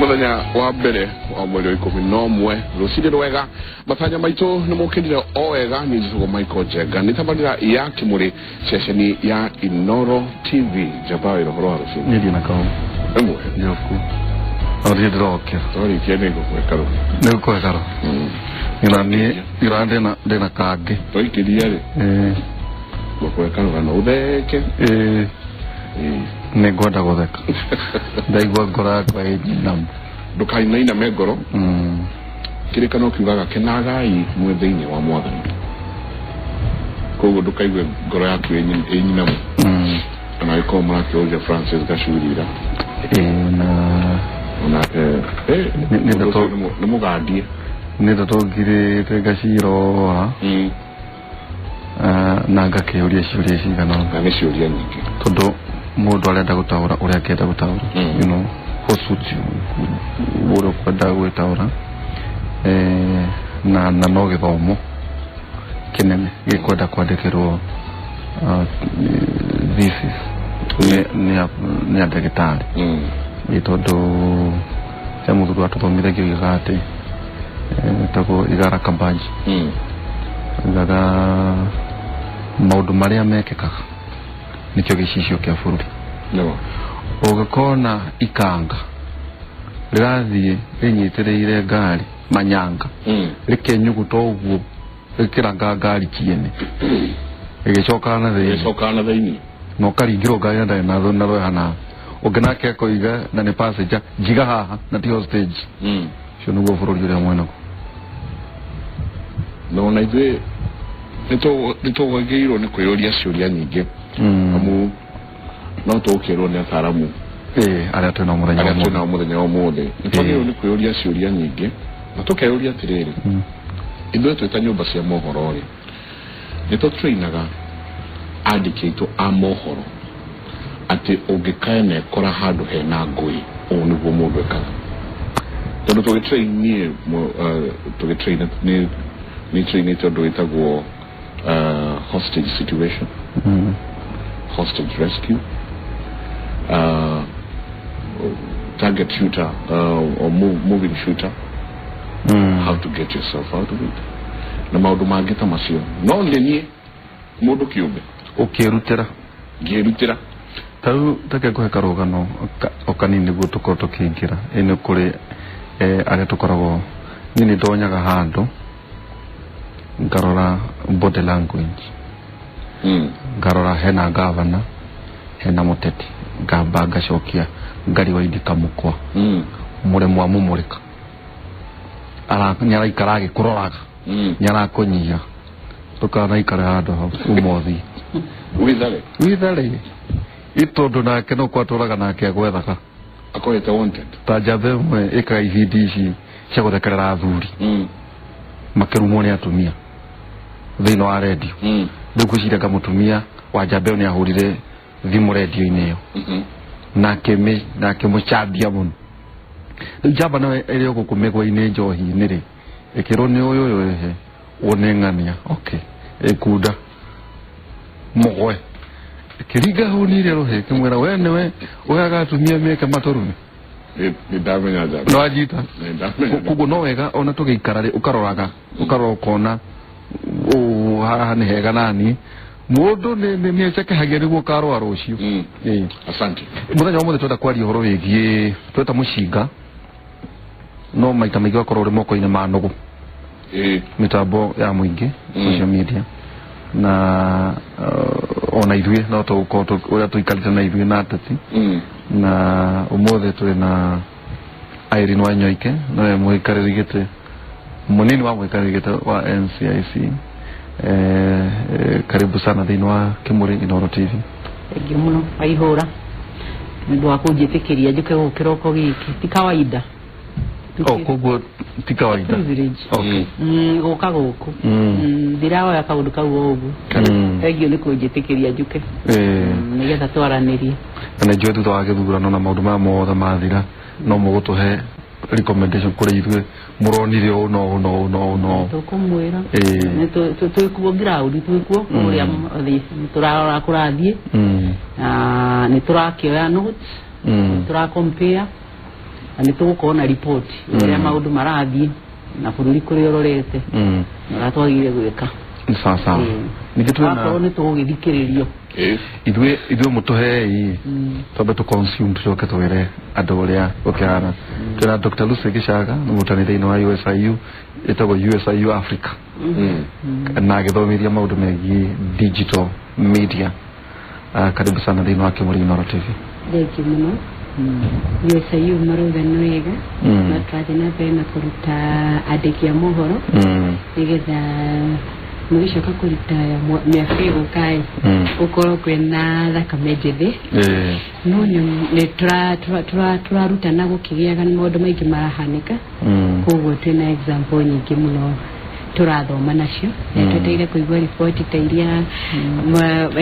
Muthenya wa mbere wa mweri wa 11, rũcinĩ rwega, matanya maitũ nĩ mũkĩrire o wega. Niĩ njĩtagwo Michael Njenga, nĩ tabarĩra ya Kĩmũrĩ, ceceni ya Inoro TV. Njamba wĩra, ũhoro wa rũcinĩ? Niĩ na kau. Ĩmwe. Njoku no ndiĩ ndĩrokĩra. Twarĩkia nĩ ngũkũhe karũgano. Nĩ ngũkũhe karo ira niĩ ira ndĩna kangĩ. Twaikĩria rĩ, ngũkũhe karũgano ũtheke. Ĩĩ. Nĩ ngwenda gũtheka, ndaigua ngoro yakwa ĩ nyinamu. Ndũkainainame ngoro. Kĩrĩkano kiugaga, "Kenagai mwĩ thĩinĩ wa Mwathani." Koguo ndũkaigue ngoro yaku ĩ nyinamu, ona gĩkorwo mũrakĩũria Francis Gacurira. Ĩĩ, na onake Nĩ ũndũ ũcio nĩ mũgandie. Nĩ ndeto ngirĩte ngacirora na ngakĩũria ciũria cigana ũna. Na nĩ ciũria nyingĩ. Tondũ mũndũ arenda gũtaũra ũrĩa angĩenda gũtaũra, what suits you, ũrĩa ũkwenda gwĩtaũra. Na no gĩthomo kĩnene gĩkwenda kwandĩkĩrwo thesis nĩ a ndagĩtarĩ. Ĩ tondũ he mũthuri watũthomithagia oigaga atĩ etagwo Igara Kabaji, oigaga maũndũ marĩa mekĩkaga nĩkĩo gĩcicio kĩa bũrũri. Nĩma. Ũngĩkona ikanga rĩrathiĩ rĩnyitĩrĩire ngari manyanga, rĩkenyuguta ũguo rĩkĩranga ngari kiene rĩgĩcokaga na thĩinĩ, gĩcokaga na thĩinĩ, na ũkaringĩrwo ngari na ndarĩ na rweha nawe, ũngĩ nake akoiga na nĩ passenger, njiga haha na ti hostage. Ũcio nĩguo bũrũri ũrĩa mwenaguo. Na ona ithuĩ nĩ tũgagĩrĩirwo nĩ kwĩyũria ciũria nyingĩ, amu no tũkĩrwo nĩ ataramu Ĩĩ, arĩa twĩnao mũthenya arĩa wa twĩnao mũthenya wa ũmũthĩ. Nĩ twagĩrĩirwo nĩ kwĩyũria ciũria nyingĩ na tũkeyũria atĩrĩrĩ, ithuĩ twĩ ta nyũmba cia mohoro rĩ, nĩ tũtrainaga andĩki aitũ a mohoro atĩ ũngĩkanekora handũ hena ngũĩ, ũũ nĩguo mũndũ ekaga? Tondũ tũgĩtrain niĩ tũgĩtrain nĩ trainĩte ũndũ wĩtagwo hostage situation, hostage rescue, target shooter or moving shooter, how to get yourself out of it, na maũndũ mangĩ ta macio. No nĩ niĩ mũndũ kĩũmbe ũkĩrutĩra ngĩrutĩra. Ta rĩu reke ngũhe karũgano o kanini nĩguo tũkorwo tũkĩingĩra. Ĩ nĩ kũrĩ arĩa tũkoragwo, niĩ nĩ ndonyaga handũ ngarora body language, ngarora hena gavana, hena mũteti, ngamba ngacokia ngariwaindi kamũkwa mũrĩmũ amũmũrĩka nĩaraikara agĩkũroraga, nĩarakũnyia, ndũkanaikare handũ hau ũmothi. Withare. Withare, ĩ tondũ nake no kwatũraga nake agwethaga. Akohete wanted. Ta njamba ĩmwe ĩkaga ibindi ici cia gũthekerera athuri makĩrumwo nĩ atumia thĩinĩ wa rendio. Rĩu ngwĩciria nga mũtumia wa njamba ĩyo nĩ ahũrire thimũ rendio-inĩ ĩyo na akĩmũcambia mũno. Rĩu njamba nayo ĩrĩ o gũkũ mĩgwa-inĩ njohi-inĩ rĩ, ĩkĩrwo nĩ ũyũ ũyũ ĩhe ũyũ nĩ ng'ania, okay, ĩkunda mũgwe ĩkĩringa hũni ĩrĩa rũhĩ, ĩkĩmwĩra, "We nĩwe ũheaga atumia mĩeke matũrume." Nĩ ndamenya njamba. Nĩwanyita? Nĩ ndamenya. Koguo no wega ona tũgĩikara rĩ, ũkaroraga, ũkarora ũkona ũũ haha nĩ hega nani mũndũ nĩ ecekehagia nĩguo ũkarũa rũciũ. Ĩĩ. Asante. Mũthenya wa mũthĩ twenda kwaria ũhoro wĩgiĩ tweta mũcinga, no maita maingĩ ũgakorwo ũrĩ moko-inĩ ma nũgũ, mĩtambo ya mũingĩ, social media, na ona ithuĩ no tũgũkorwo ũrĩa tũikarĩte na ithuĩ na ateti. Na ũmũthĩ twĩ na Irene Wanyoike, nowe mũikarĩri gĩtĩ, mũnini wa mũikarĩri gĩtĩ wa NCIC. Karibu sana thĩinĩ wa Kĩmũrĩ Inooro TV. Thengiũ mũno Waihũra nĩ ũndũ wa kũnjĩtĩkĩria njũke gũkũ kĩroko gĩkĩ, ti kawaida. Oh, koguo ti kawaida. Privilege gũka gũkũ. Ndiraoya kaũndũ kau o ũguo. Thengiũ nĩ kũnjĩtĩkĩria njuke nĩgetha twaranĩrie. Na nĩ njũĩ thutha wa gĩthurano na maũndũ maya mothe mathira, no mũgũtũhe recommendation kũrĩ ithuĩ mũronire ũũ no ũũ no ũũ no ũũ no ũũ. Tũkũmwĩra. Ĩĩ. Nĩ twĩkuo ground, twĩkuo kũrĩa thĩ, nĩ tũrarora kũrathiĩ na nĩ tũrakĩoya notes, tũra compare. Na nĩ tũgũkorwo na riboti ũrĩa maũndũ marathiĩ na bũrũri kũrĩa ũrorete na ũrĩa twagĩrĩire gwĩka. Sawa sawa. Ningĩ twĩna Akorwo nĩ tũgũgĩthikĩrĩrio. Ithuĩ mũtũhei twambe tũ consume, tũcoke twĩre andũ ũrĩa gũkĩhana. Twĩna Dr. Lucy Gĩcaga, nĩ mũrutani thĩinĩ wa USIU, ĩtagwo USIU Africa, na agĩthomithia maũndũ megiĩ digital media. Karibu sana thĩinĩ wa Kĩmũrĩ Inooro TV. Thengiũ mũno. USIU marauga nĩ wega no tũrathiĩ na mbere na kũruta andĩki a mohoro nĩgetha mũgĩcoka kũruta mĩaka ĩgũka ĩ gũkorwo kwĩna thakame njĩthĩ. No nĩ tũrarutana gũkĩgĩaga na maũndũ maingĩ marahanĩka, koguo twĩna example nyingĩ mũno tũrathoma nacio. Twetereire kũigua riboti ta iria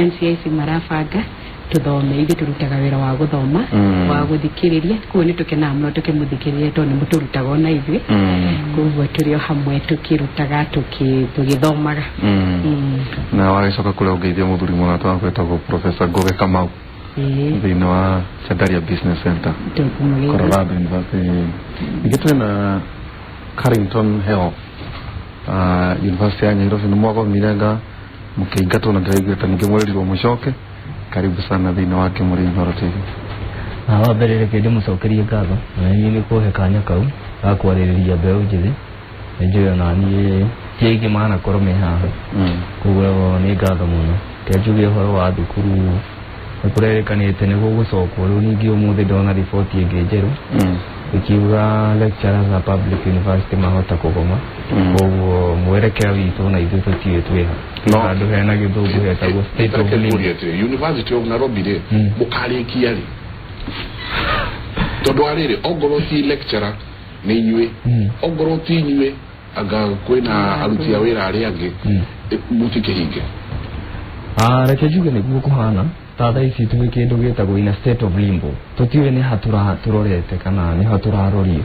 NCIC marabanga tũthome. Ithuĩ tũrutaga wĩra wa gũthoma, wa gũthikĩrĩria, koguo nĩ tũkenaga mũno tũkĩmũthikĩrĩria tondũ nĩ mũtũrutaga ona ithuĩ, koguo tũrĩ o hamwe tũkĩrutaga, tũgĩthomaga. Na wagĩcoka kũrĩa ũngeithia mũthuri mũrata wakwa wĩtagwo Professor Ngugi Kamau thĩinĩ wa Chandaria Business Center, tũkũmũgeithia. Colorado University. Ningĩ twĩna Carrington Health, University ya Nairobi. Nĩ mwathomire nga mũkĩingatwo na ndĩraiguĩte ningĩ mwerirwo mũcoke. Karibu sana thĩinĩ wa Kĩmũrĩ Inooro TV. Na wa mbere reke ndĩmũcokerie ngatho na niĩ nĩ kũhe kanya kau ga kwarĩrĩria mbeũ njĩthĩ. Nĩ njũĩ ona niĩ ti aingĩ manakorwo me haha, koguo nĩ ngatho mũno. Reke njuge ũhoro wa thukuru, nĩ kũrerĩkanĩte nĩ gũgũcokwo. Rĩu ningĩ ũmũthĩ ndona riboti ĩngĩ njerũ ĩkiuga lecturers a public university mahota kũgoma, koguo mwerekera witũ na ithuĩ tũtiũĩ twĩha handũ hena gĩthũngũ hetagwo state of Reke limbo. ngũrie atĩrĩ, University of Nairobi rĩ, mũkarĩkia rĩ? Tondũ wa rĩrĩ, ongorwo ti lecturer nĩ inyuĩ, ongorwo ti inyuĩ anga kwĩna aruti a wĩra arĩa angĩ, mũtikĩhinge. Ah, reke njuge nĩguo kũhana. Ta thaa ici twĩ kĩndũ gĩtagwo in a state of limbo, tũtiũĩ nĩ ha tũrorete kana nĩ ha tũrarorie.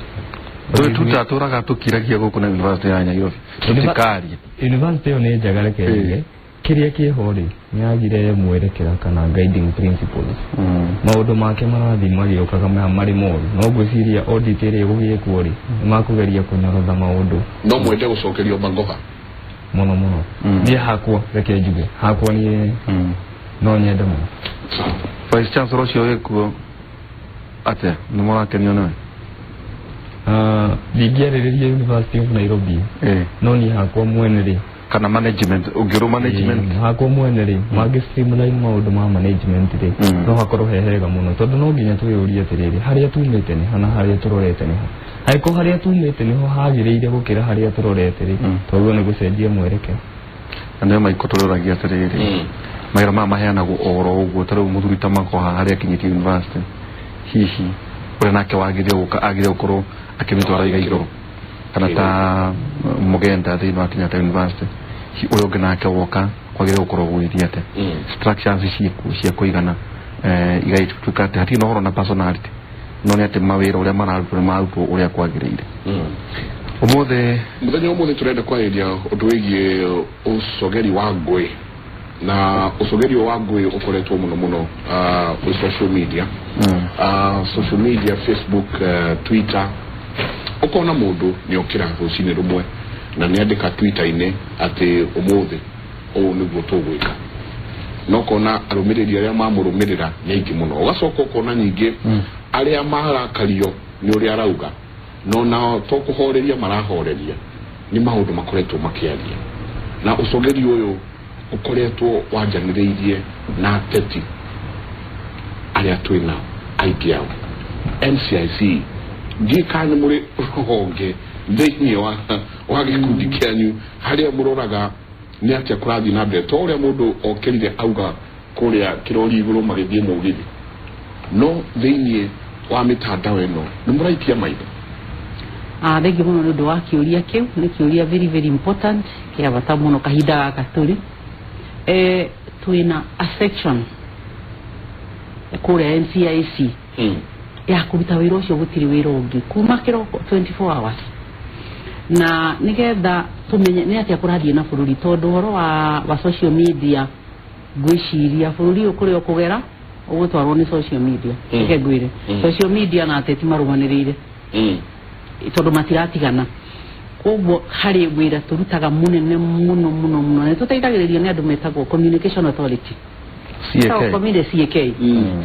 Tũĩ tũtatũraga tũkiragia gũkũ na University ya Nairobi tũtikarie. University ĩyo nĩ njega. Reke njuge kĩrĩa kĩho rĩ, nĩ yagire mwerekera kana guiding principles. Maũndũ make marathiĩ magĩũkaga marĩ moru, no ngwĩciria audit ĩrĩa ĩgũgĩkwo rĩ, nĩ makũgeria kũnyorotha maũndũ. No mwende gũcokerio Magoha? Mũno mũno. Niĩ hakwa, reke njuge hakwa niĩ no nyende mũno. Vice Chancellor ũcio wĩkuo atĩa, nĩ mũrakenio nĩwe? Ah, ndingĩarĩrĩria University of Nairobi, no niĩ hakwa mwene rĩ, Kana management, ũngĩrwo management. Hakwa mwene rĩ, mangĩ streamline maũndũ ma management rĩ, no hakorwo he hega mũno, tondũ no nginya twĩyũrie atĩrĩrĩ, harĩa tumĩte nĩ ha na harĩa tũrorete nĩ ha? Angĩkorwo harĩa tumĩte nĩho hagĩrĩire gũkĩra harĩa tũrorete rĩ, twagĩrĩirwo nĩ gũcenjia mwerekero. Na nĩyo maiko tũrĩũragia atĩrĩrĩ, mawĩra maya maheanagwo oro ũguo? Ta rĩu mũthuri ta Magoha, harĩa akinyĩtie university, hihi ũrĩa nake wagĩrĩire gũka agĩrĩire gũkorwo akĩmĩtwara iga igũrũ, kana ta Mũgenda thĩinĩ wa Kenyatta University, ũrĩa ũngĩ nake woka kwagĩrĩire gũkorwo gũgĩthiĩ atĩa? Structures ciĩkuo cia kũigana, igagĩtuĩka atĩ hatirĩ na ũhoro na personality, no nĩ atĩ mawĩra ũrĩa mararutwo nĩ mararutwo ũrĩa kwagĩrĩire. Ũmũthĩ Mũthenya ũmũthĩ tũrenda kwarĩria ũndũ wĩgiĩ ũcogeri wa ngũĩ, na ũcogeri ũyũ wa ngũĩ ũkoretwo mũno mũno wĩ social media, social media, Facebook, Twitter. Ũkona mũndũ nĩ okĩra rũcinĩ rũmwe na nĩ andĩka Twitter-inĩ atĩ ũmũthĩ ũũ nĩguo tũgwĩka, na ũkona arũmĩrĩri arĩa mamũrũmĩrĩra nĩ aingĩ mũno. Ũgacoka ũkona nyingĩ arĩa marakario nĩ ũrĩa arauga, no nao to kũhoreria marahoreria nĩ maũndũ makoretwo makĩaria. Na ũcogeri ũyũ ũkoretwo wanjanĩrĩirie na ateti arĩa twĩ nao aingĩ ao. NCIC, ndiĩ kana nĩ mũrĩ rũhonge thĩinĩ wa gĩkundi kĩanyu harĩa mũroraga nĩ atĩa kũrathiĩ na mbere, to ũrĩa mũndũ okĩrire auga kũrĩa kĩrori igũrũ magĩthiĩ mũgithi, no thĩinĩ wa mĩtandao ĩno nĩ mũraikia maitho? Ah, thengiũ mũno nĩ ũndũ wa kĩũria kĩu. Nĩ kĩũria very very important, kĩa bata mũno kahinda gaka tũrĩ. Twĩna a section kũrĩa NCIC ya kũruta wĩra ũcio. Gũtirĩ wĩra ũngĩ kuma kĩroko 24 hours, na nĩgetha tũmenye nĩ atĩa kũrathiĩ na bũrũri, tondũ ũhoro wa social media, ngwĩciria bũrũri ũyũ kũrĩa ũkũgera ũgũtwarwo nĩ social media. Reke ngwĩre, social media na ateti marũmanĩrĩire. Tondũ matiratigana. Koguo harĩ wĩra tũrutaga mũnene mũno mũno mũno, nĩ tũteithagĩrĩrio nĩ andũ metagwo Communication Authority. CAK. Komire CAK.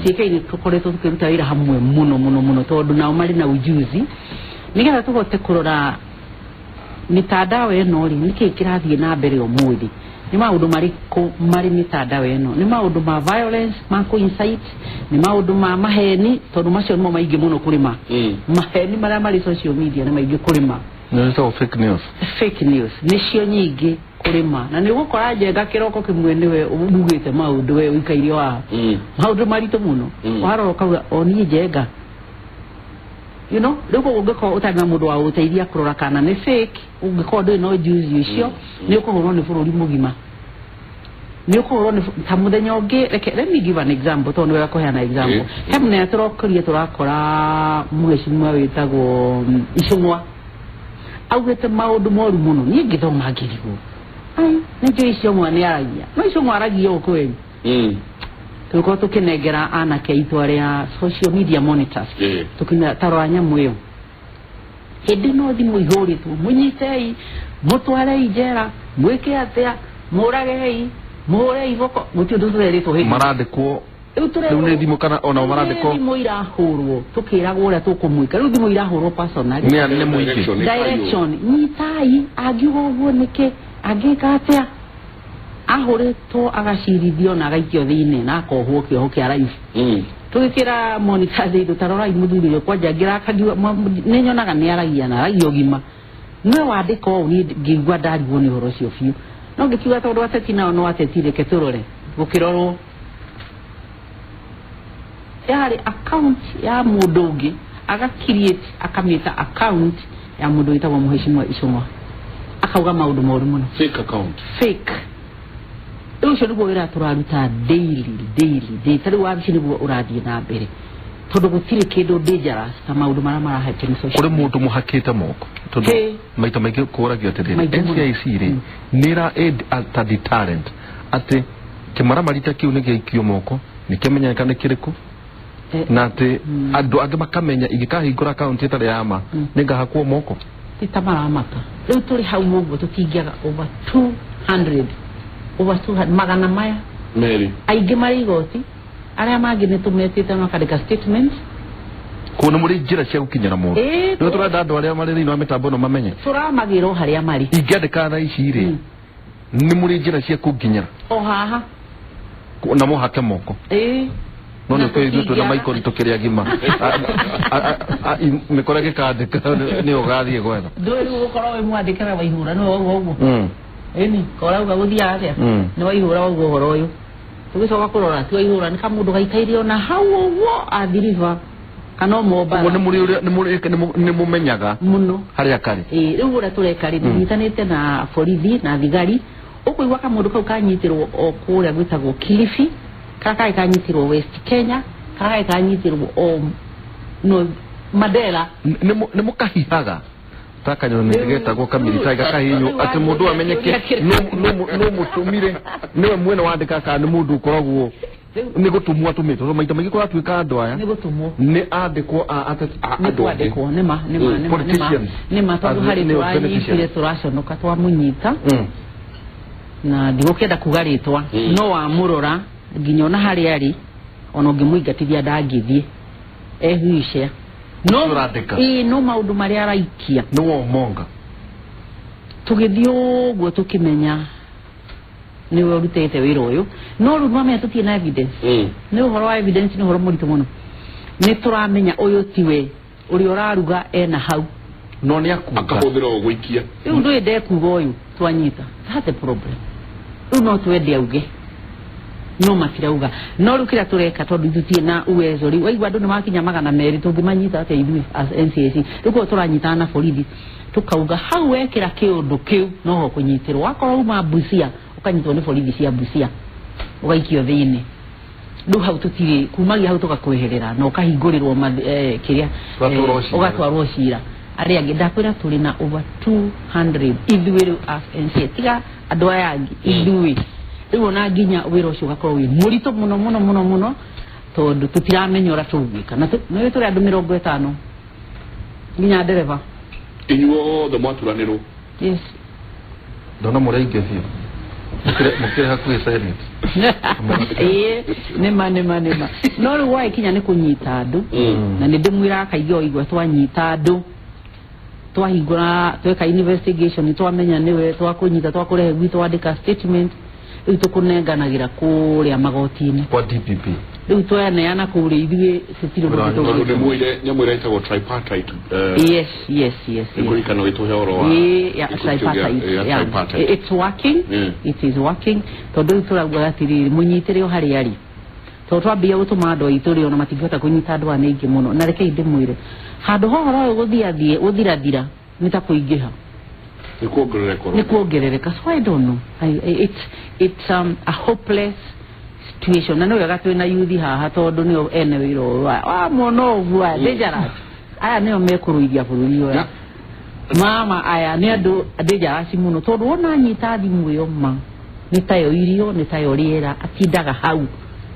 CAK nĩ tũkoretwo tũkĩruta wĩra hamwe mũno mũno mũno, tondũ nao marĩ na ujuzi nĩgetha tũhote kũrora mitandao ĩno rĩ, nĩkĩĩ kĩrathiĩ na mbere ũmũthĩ, nĩ maũndũ marĩkũ marĩ mitandao ĩno, nĩ maũndũ ma violence ma kũ-incite, nĩ maũndũ ma maheni, tondũ macio nĩmo maingĩ mũno kũrĩma. Maheni marĩa marĩ social media nĩ maingĩ kũrĩma. Nĩ ĩtagwo fake news. Fake news nĩcio nyingĩ kũrĩma, na nĩ ũgũkora Njenga kĩroko kĩmwe nĩwe ugĩte maũndũ, we ũikaire o haha, maũndũ maritũ mũno. Warora ũkauga o niĩ Njenga, rĩu koguo ũngĩkorwo ũtarĩ na mũndũ wa gũgũteithia kũrora kana nĩ fake, ũngĩkorwo ndũrĩ na ujuzi ũcio, nĩ ũkũhũrwo nĩ bũrũri mũgima, nĩ ũkũhũrwo nĩ ta mũthenya ũngĩ. Reke, let me give an example, tondũ nĩ wega kũheana example. He mũthenya tũrokorire tũrakora mheshimiwa wĩtagwo Icũng'wa augĩte maũndũ moru mũno. Niĩ ngĩthoma ngĩrigwo, ai, nĩ njũĩ Icũng'wa nĩ aragia, no Icũng'wa aragia ũũ kweli? Tũgĩkorwo tũkĩnengera anake aitũ arĩa social media monitors, tũkĩmera tarora nyamũ ĩyo. Hĩndĩ no thimũ ihũrĩtwo, mũnyitei, mũtwarei njera, mwĩke atĩa, mũragei, mũhũrei iboko, gũtirĩ ũndũ tũrerĩtwo hĩndĩ. Marandĩkwo? Rĩu Rĩu nĩ thimũ kana onao marandĩkwo? Nĩ thimũ irahũrwo tũkĩragwo ũrĩa tũkũmwĩka. Rĩu thimũ irahũrwo personally. Nĩ mũingĩ. Direction, nĩ kayũ. Direction, nyitai, angiuga ũguo nĩkĩ, angĩka atĩa, ahũrĩtwo agacirithio na agaikio thĩinĩ na akohwo kĩoho kĩa life. Tũgĩkĩra monitors itũ, tarorai mũthuri ũyũ kwanja ngĩrakagiwa nĩ nyonaga nĩ aragia na aragia ũgima nĩwe wandĩka ũũ. Niĩ ngĩigua ndarigwo nĩ ũhoro ũcio biũ, no ngĩkiuga tondũ ateti nao no ateti, reke tũrore. Gũkĩrorwo yarĩ account ya mũndũ ũngĩ, aga create akamĩta account ya mũndũ wĩtagwo Mheshimiwa Icũng'wa, akauga maũndũ moru mũno. Fake account. Fake. Rĩu ũcio nĩguo wĩra tũraruta daily, daily, daily. Ta rĩu wabici nĩguo ũrathiĩ na mbere, tondũ gũtirĩ kĩndũ dangerous ta maũndũ marĩa marahappen social. Kũrĩ mũndũ mũhakĩte moko? Tondũ maita maingĩ kũragio atĩrĩrĩ, Maingĩ mũno. NCIC rĩ, nĩ ĩra aid ta deterrent atĩ kĩmaramari ta kĩu nĩ gĩaikio moko, nĩ kĩmenyeka nĩ kĩrĩkũ, na atĩ andũ angĩ makamenya ingĩkahingũra akaunti ĩtarĩ ya ma, nĩ ngahakwo moko. Ti ta maramaka. Rĩu tũrĩ hau ũguo tũtingĩaga over 200, over 200, magana maya Mary. Aingĩ marĩ igoti, arĩa mangĩ nĩ tũmetĩte makandĩka statement. Kuo nĩ mũrĩ njĩra cia gũkinyĩra mũndũ? Ĩĩ. Nĩguo tũrenda andũ arĩa marĩ thĩinĩ wa mĩtambo ĩno mamenye. Tũramagĩra o harĩa marĩ. Ingĩandĩka thaa ici rĩ, nĩ mũrĩ njĩra cia kũnginyĩra? O haha. Na mũhake moko? Ĩĩ. No Na nĩ ũkũĩ ithuĩ twĩna tũtingĩaga. maikori tũkĩrĩ agima. Mĩkora ĩgĩkandĩka nĩ ũgathiĩ gwetha. Ndũĩ rĩu ũgũkorwo wĩ mwandĩke we waihũra nĩwe wauga ũguo. Ĩni korauga gũthiaga atĩa? Nĩ waihũra wauga ũhoro ũyũ, tũgĩcoka kũrora ti waihũra, nĩ kamũndũ gaikaire ona hau ũguo athiriba kana o Ũguo Mombatha. nĩ mũrĩ ũrĩa nĩ mũrĩ nĩ mũmenyaga Mũno. harĩa karĩ? Ĩĩ, rĩu ũrĩa tũreka rĩ, tũnyitanĩte na borithi na thigari, ũkũigua kamũndũ kau kanyitĩrwo o kũrĩa gwĩtagwo Kilifi, kana karĩ kanyitĩrwo West Kenya, kana karĩ kanyitĩrwo o no Mandera. Nĩ mũkahihaga ta kanyoni getagwo kamiritai gakahinywo atĩ mũndũ amenyeke nũ mũtũmire, nĩwe mwene wandĩka, kana nĩ mũndũ ũkoragwo nĩ gũtũmwo atũmĩtwo? Tondũ maita maingĩ kũratuĩka andũ aya Nĩ gũtũmwo. Nĩ andĩkwo a ateti. Nĩ Andũ angĩ. kwandĩkwo, nĩma nĩma nĩma nĩma. Politicians. Nĩma, tondũ As harĩ nĩo tũranyitire beneficiaries. tũraconoka twamũnyita, na ndigũkĩenda kuga rĩtwa, no wamũrora nginya ona harĩa arĩ, ona ũngĩmũingatithia ndangĩthiĩ ehuicia no. Ũrandĩka. Ĩĩ, no maũndũ marĩa araikia. Nĩ womonga. Tũgĩthiĩ ũguo tũkĩmenya nĩwe ũrutĩte wĩra ũyũ, no rĩu nwamenya tũtirĩ na evidence. Nĩ ũhoro wa evidence, nĩ ũhoro mũritũ mũno. Nĩ tũramenya ũyũ tiwe ũrĩa ũraruga ena hau. No nĩ akuga. Akahũthĩra o gũikia. Rĩu ndũĩ ndekuga ũyũ twanyita, that's the problem. Rĩu no twende auge, no matirauga. No rĩu kĩrĩa tũreka, tondũ ithuĩ tirĩ na uwezo, rĩu waigua andũ nĩ makinya 200, tũngĩmanyita atĩa ithuĩ as NCIC? Rĩu koguo tũranyitana na borithi, tukauga hau wekĩra kĩũndũ kĩu noho kũnyitĩrwo. Wakorwo uma Busia, ũkanyitwo nĩ borithi cia Busia, ũgaikio thĩinĩ. Rĩu hau tũtirĩ kumagia hau, tũgakweherera na ũkahingũrĩrwo kĩrĩa. Ũgatwarwo cira. Ũgatwarwo cira. Arĩa angĩ ndakwĩra tũrĩ na over 200 ithuĩ rĩu as NCA, tiga andũ aya angĩ, ithuĩ rĩu ona nginya wĩra ũcio ũgakorwo wĩ mũritũ mũno mũno mũno mũno, tondũ tũtiramenya ũrĩa tũgwĩka na nĩũĩ tũrĩ andũ 50. Nginya ndereba. Inyuothe mwaturanĩrwo. Yes. Ndona mũrĩ aingĩ biũ. Mũkĩrĩ hakuhĩ Senate. Ĩĩ, nĩma nĩma nĩma, no rĩu gwagĩkinya nĩ kũnyita andũ, na nĩ ndĩmwĩraga kaingĩ o igua twanyita andũ, twahingũra, tweka investigation, twamenya nĩwe, twakũnyita, twakũrehe gwitũ, wandĩka statement, rĩu tũkũnenganagĩra kũrĩa magoti-inĩ. Kwa DPP. Rĩu twaneana kũrĩa, ithuĩ tũtirĩ ũndũ. Tondũ nĩ tũgĩka. muoire nyamũ ĩrĩa ĩtagwo tripartite Yes. Nĩngũririkana ũgĩtũhe ũhoro wa Yeah, gĩkundi kĩu tripartite. yeah, tripartite. It's working. It is working. Tondũ rĩu tũraugaga atĩrĩrĩ, mũnyitĩre o harĩa arĩ, tondũ twambia gũtũma andũ aitũ rĩ, ona matingĩhota kũnyita andũ aya nĩ aingĩ mũno. Na rekei ndĩmwĩre, handũ ha ũhoro ũyũ gũthiathiĩ gũthirathira, nĩ ta kũingĩha. Nĩ kuongerereka. Nĩ kuongerereka. So I don't know, it's a hopeless situation, na nĩ wega twĩna yuthi haha, tondũ nĩo ene wĩra ũyũ wa mona ũguo aya dangerous aya nĩo mekũrũithia bũrũri ũyũ. Mama, aya nĩ andũ dangerous mũno, tondũ wona anyita thimũ ĩyo, ma nĩ tayo irio, nĩ tayo rĩera, atindaga hau,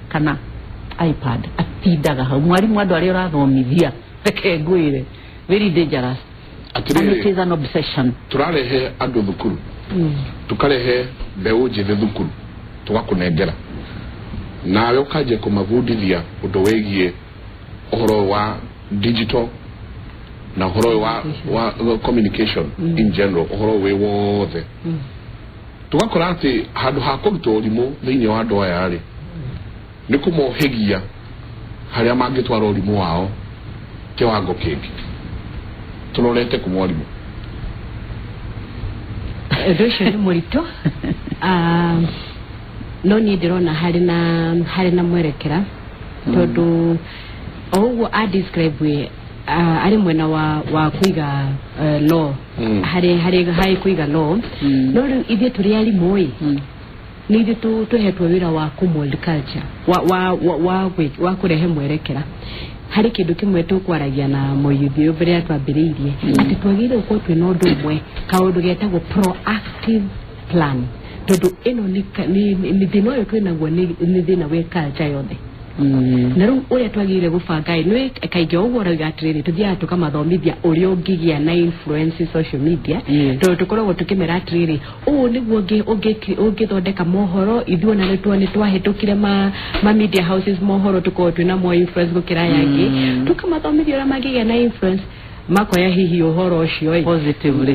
kana iPad, atindaga hau. Mwarimũ, andũ arĩa ũrathomithia, reke ngwĩre, very dangerous, and it Atĩrĩrĩ, is an obsession. Tũrarehe andũ thukuru, tukarehe mbeũ njĩthĩ thukuru, tũgakũnengera, nawe ũkanjia kũmabundithia ũndũ wĩgiĩ ũhoro wa digital na ũhoro ũyũ wa communication in general, ũhoro wĩ wothe. Tũgakora atĩ handũ ha kũruta ũrimũ thĩinĩ wa andũ aya rĩ, nĩ kũmohĩgia harĩa mangĩtwara ũrimũ wao kĩwango kĩngĩ. Tũrorete kũ, mwarimũ? Ũndũ ũcio nĩ mũritũ. Ah, no niĩ ndĩrona harĩ na mwerekera, tondũ o ũguo a describe we, arĩ mwena wa kũiga law, harĩ kũiga law. No rĩu ithuĩ tũrĩ arimũ ĩ, nĩ ithuĩ tũhetwo wĩra wa kũmold culture, wa kũrehe mwerekera harĩ kĩndũ kĩmwe tũkwaragia na mũyuthi ũyũ mbere ya twambĩrĩirie, atĩ twagĩrĩire gũkorwo twĩna ũndũ ũmwe, kaũndũ getagwo proactive plan, tondũ ĩno nĩ thĩna ũyũ twĩnaguo, nĩ thĩna wĩ culture yothe. Na rĩu ũrĩa twagĩrĩire gũbanga ĩ, nĩ kaingĩ o ũguo ũrauga atĩrĩrĩ, tũthiaga tũkamathomithia ũrĩa ũngĩgĩa na influence social media, tondũ tũkoragwo tũkĩmera atĩrĩrĩ, ũũ nĩguo ũngĩthondeka mohoro. Ithuĩ ona nĩ twahĩtũkire ma media houses mohoro, tũkorwo twĩna more influence gũkĩra aya angĩ. Tũkamathomithia ũrĩa mangĩgĩa na influence, makoya hihi ũhoro ũcio ĩ Positively.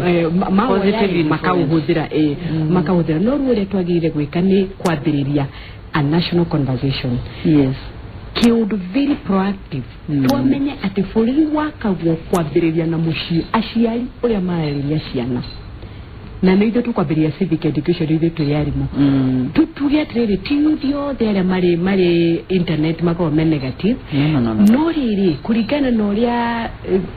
Mawoya Positive ĩ, influence. makauhũthĩra ĩ, makauhũthĩra. No rĩu ũrĩa twagĩrĩire gwĩka nĩ kwambĩrĩria a national conversation, kĩũndũ very proactive. Twamenye atĩ bũrũri wakagwo kwambĩrĩria na mũciĩ, aciari ũrĩa mararĩria ciana, na nĩ ithuĩ tũkwambĩrĩria civic education, ithuĩ tũrĩ arimũ. Tuge atĩrĩrĩ, ti youth othe arĩa marĩ internet makoragwo me negative. No. No rĩrĩ, kũringana na ũrĩa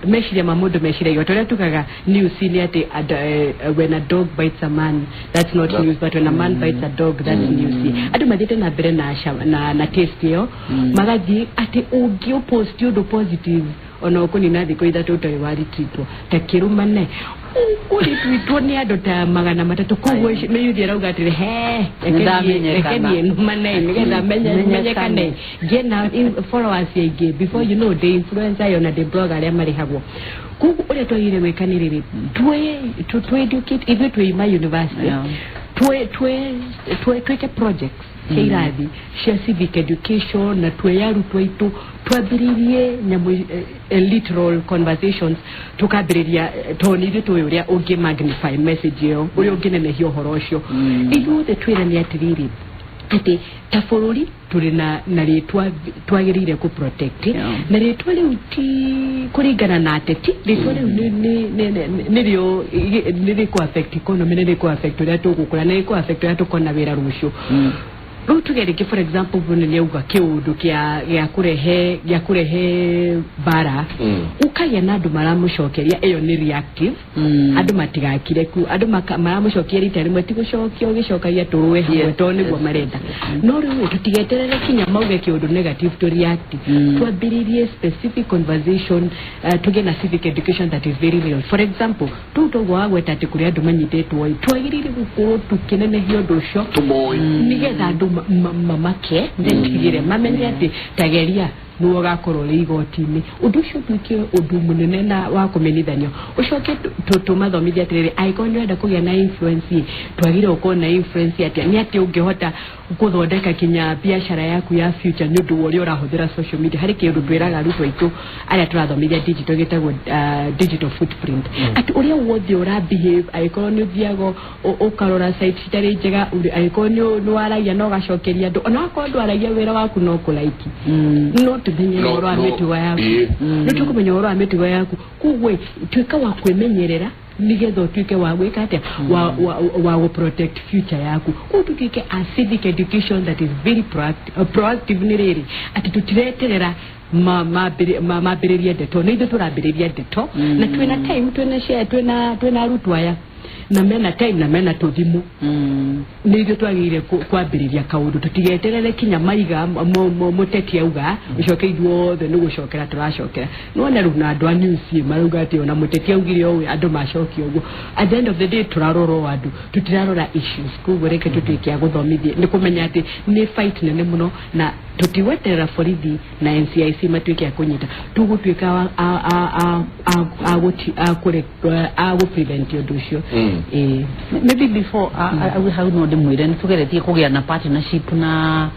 meciria ma mũndũ meciragia, ta ũrĩa tugaga news nĩ atĩ when a dog bites a man, that's not news, but when a man bites a dog, that's news. Andũ mathiĩte na mbere na taste ĩyo, magathiĩ atĩ ũngĩ ũpost ũndũ positive, ona ũkũnina thikũ 3 ũtarĩ waritwitwo, ta kĩrumane ũkũritwitwo nĩ andũ ta 300. Koguo mĩyuthi arauga atĩrĩ, he, Nĩndamenyekana. reke niĩ numane nĩgetha menyekane, ngĩe na followers aingĩ. Before you know, ndĩ influencer yo na ndĩ blogger arĩa marĩhagwo. Koguo ũrĩa twagĩrĩire gwĩka nĩ rĩrĩ, twĩ educate ithuĩ twĩ ma university, twĩke projects cia irathi cia civic education, na tuoye arutwo aitũ, twambĩrĩrie nyamũ literal conversations, tukambĩrĩria tondũ nĩ ithuĩ tũĩ ũrĩa ũngĩ magnify message ĩyo, ũrĩa ũngĩnenehia ũhoro ũcio. Ithuothe twĩrane atĩrĩrĩ, atĩ ta bũrũri tũrĩ na rĩtwa twagĩrĩire kũ protect, na rĩtwa rĩu ti kũringana na ateti, rĩtwa rĩu nĩrĩo nĩ rĩkũ affect economy, nĩ rĩkũ affect ũrĩa tũgũkũra, nĩ rĩkũ affect ũrĩa tũkona wĩra rũciũ. Rĩu tuge rĩngĩ, for example, mũnene nĩ auga kĩũndũ gĩa kũrehe mbara, ũkagĩa na andũ maramũcokeria, ĩyo nĩ reactive. Andũ matigakire ku andũ maramũcokia rita rĩmwe, ti gũcokia ũgĩcokagia tũrũe hamwe, tondũ nĩguo marenda. No rĩu tũtigeterere kinya mauge kĩũndũ negative to react. Twambĩrĩrie specific conversation, tũgĩe na civic education that is very real. For example, tũu toguo wagweta atĩ kũrĩ andũ manyitĩtwo ĩ, twagĩrĩire gũkorwo tũkĩnenehia ũndũ ũcio, Tũmoĩ. Nĩgetha andũ mamake, metigĩre, mamenye atĩ tageria Nĩwe ũgakorwo ũrĩ igoti-inĩ. Ũndũ ũcio ũtuĩke ũndũ mũnene na wa kũmenyithanio. Ũcoke tũmathomithie atĩrĩrĩ, angĩkorwo nĩ ũrenda kũgĩa na influence ĩ, twagĩrĩirwo gũkorwo na influence atĩa, nĩ atĩa ũngĩhota gũthondeka kinya biacara yaku ya future nĩ ũndũ wa ũrĩa ũrahũthĩra social media. Harĩ kĩũndũ twĩraga arutwo aitũ arĩa tũrathomithia digital gĩtagwo digital footprint, atĩ ũrĩa wothe ũra behave, angĩkorwo nĩ ũthiaga ũkarora site citarĩ njega, angĩkorwo nĩ waragia na ũgacokeria andũ, ona wakorwo ndwaragia, wĩra waku no kũlaiki, no tũmenye ũhoro wa mĩtugo yaku. Nĩ tũkũmenya ũhoro wa mĩtugo yaku. Koguo tuĩka wa kwĩmenyerera nigetha ũtuĩke wa gwĩka atĩa, wa gũ protect future yaku. Koguo tũtuĩke a civic education that is very proactive, proactive nĩ rĩrĩ atĩ tũtireterera mambĩrĩrie ndeto, nĩ ithuĩ tũrambĩrĩria ndeto. Na twĩna time, twĩna share, twĩna arutwo aya na mena time na mena tũthimũ. Nĩ ithuĩ twagĩrĩire kwambĩrĩria kaũndũ, tũtigeterere kinya maiga mũteti auga, ũcoke ithuothe nĩ gũcokera tũracokera. Nĩwona rĩu na andũ a news ĩ, marauga atĩ ona mũteti augire ũũ, andũ macokia ũguo. At the end of the day tũrarora o andũ, tũtirarora issues. Koguo reke tũtuĩke a gũthomithia, nĩ kũmenya atĩ nĩ fight nene mũno, na tũtigweterera borithi na NCIC matuĩke a kũnyita. Tũgũtuĩka a gũ prevent ũndũ ũcio. Ĩĩ. Maybe before hau no ndĩmwĩre nĩ tũgeretie kũgĩa na partnership na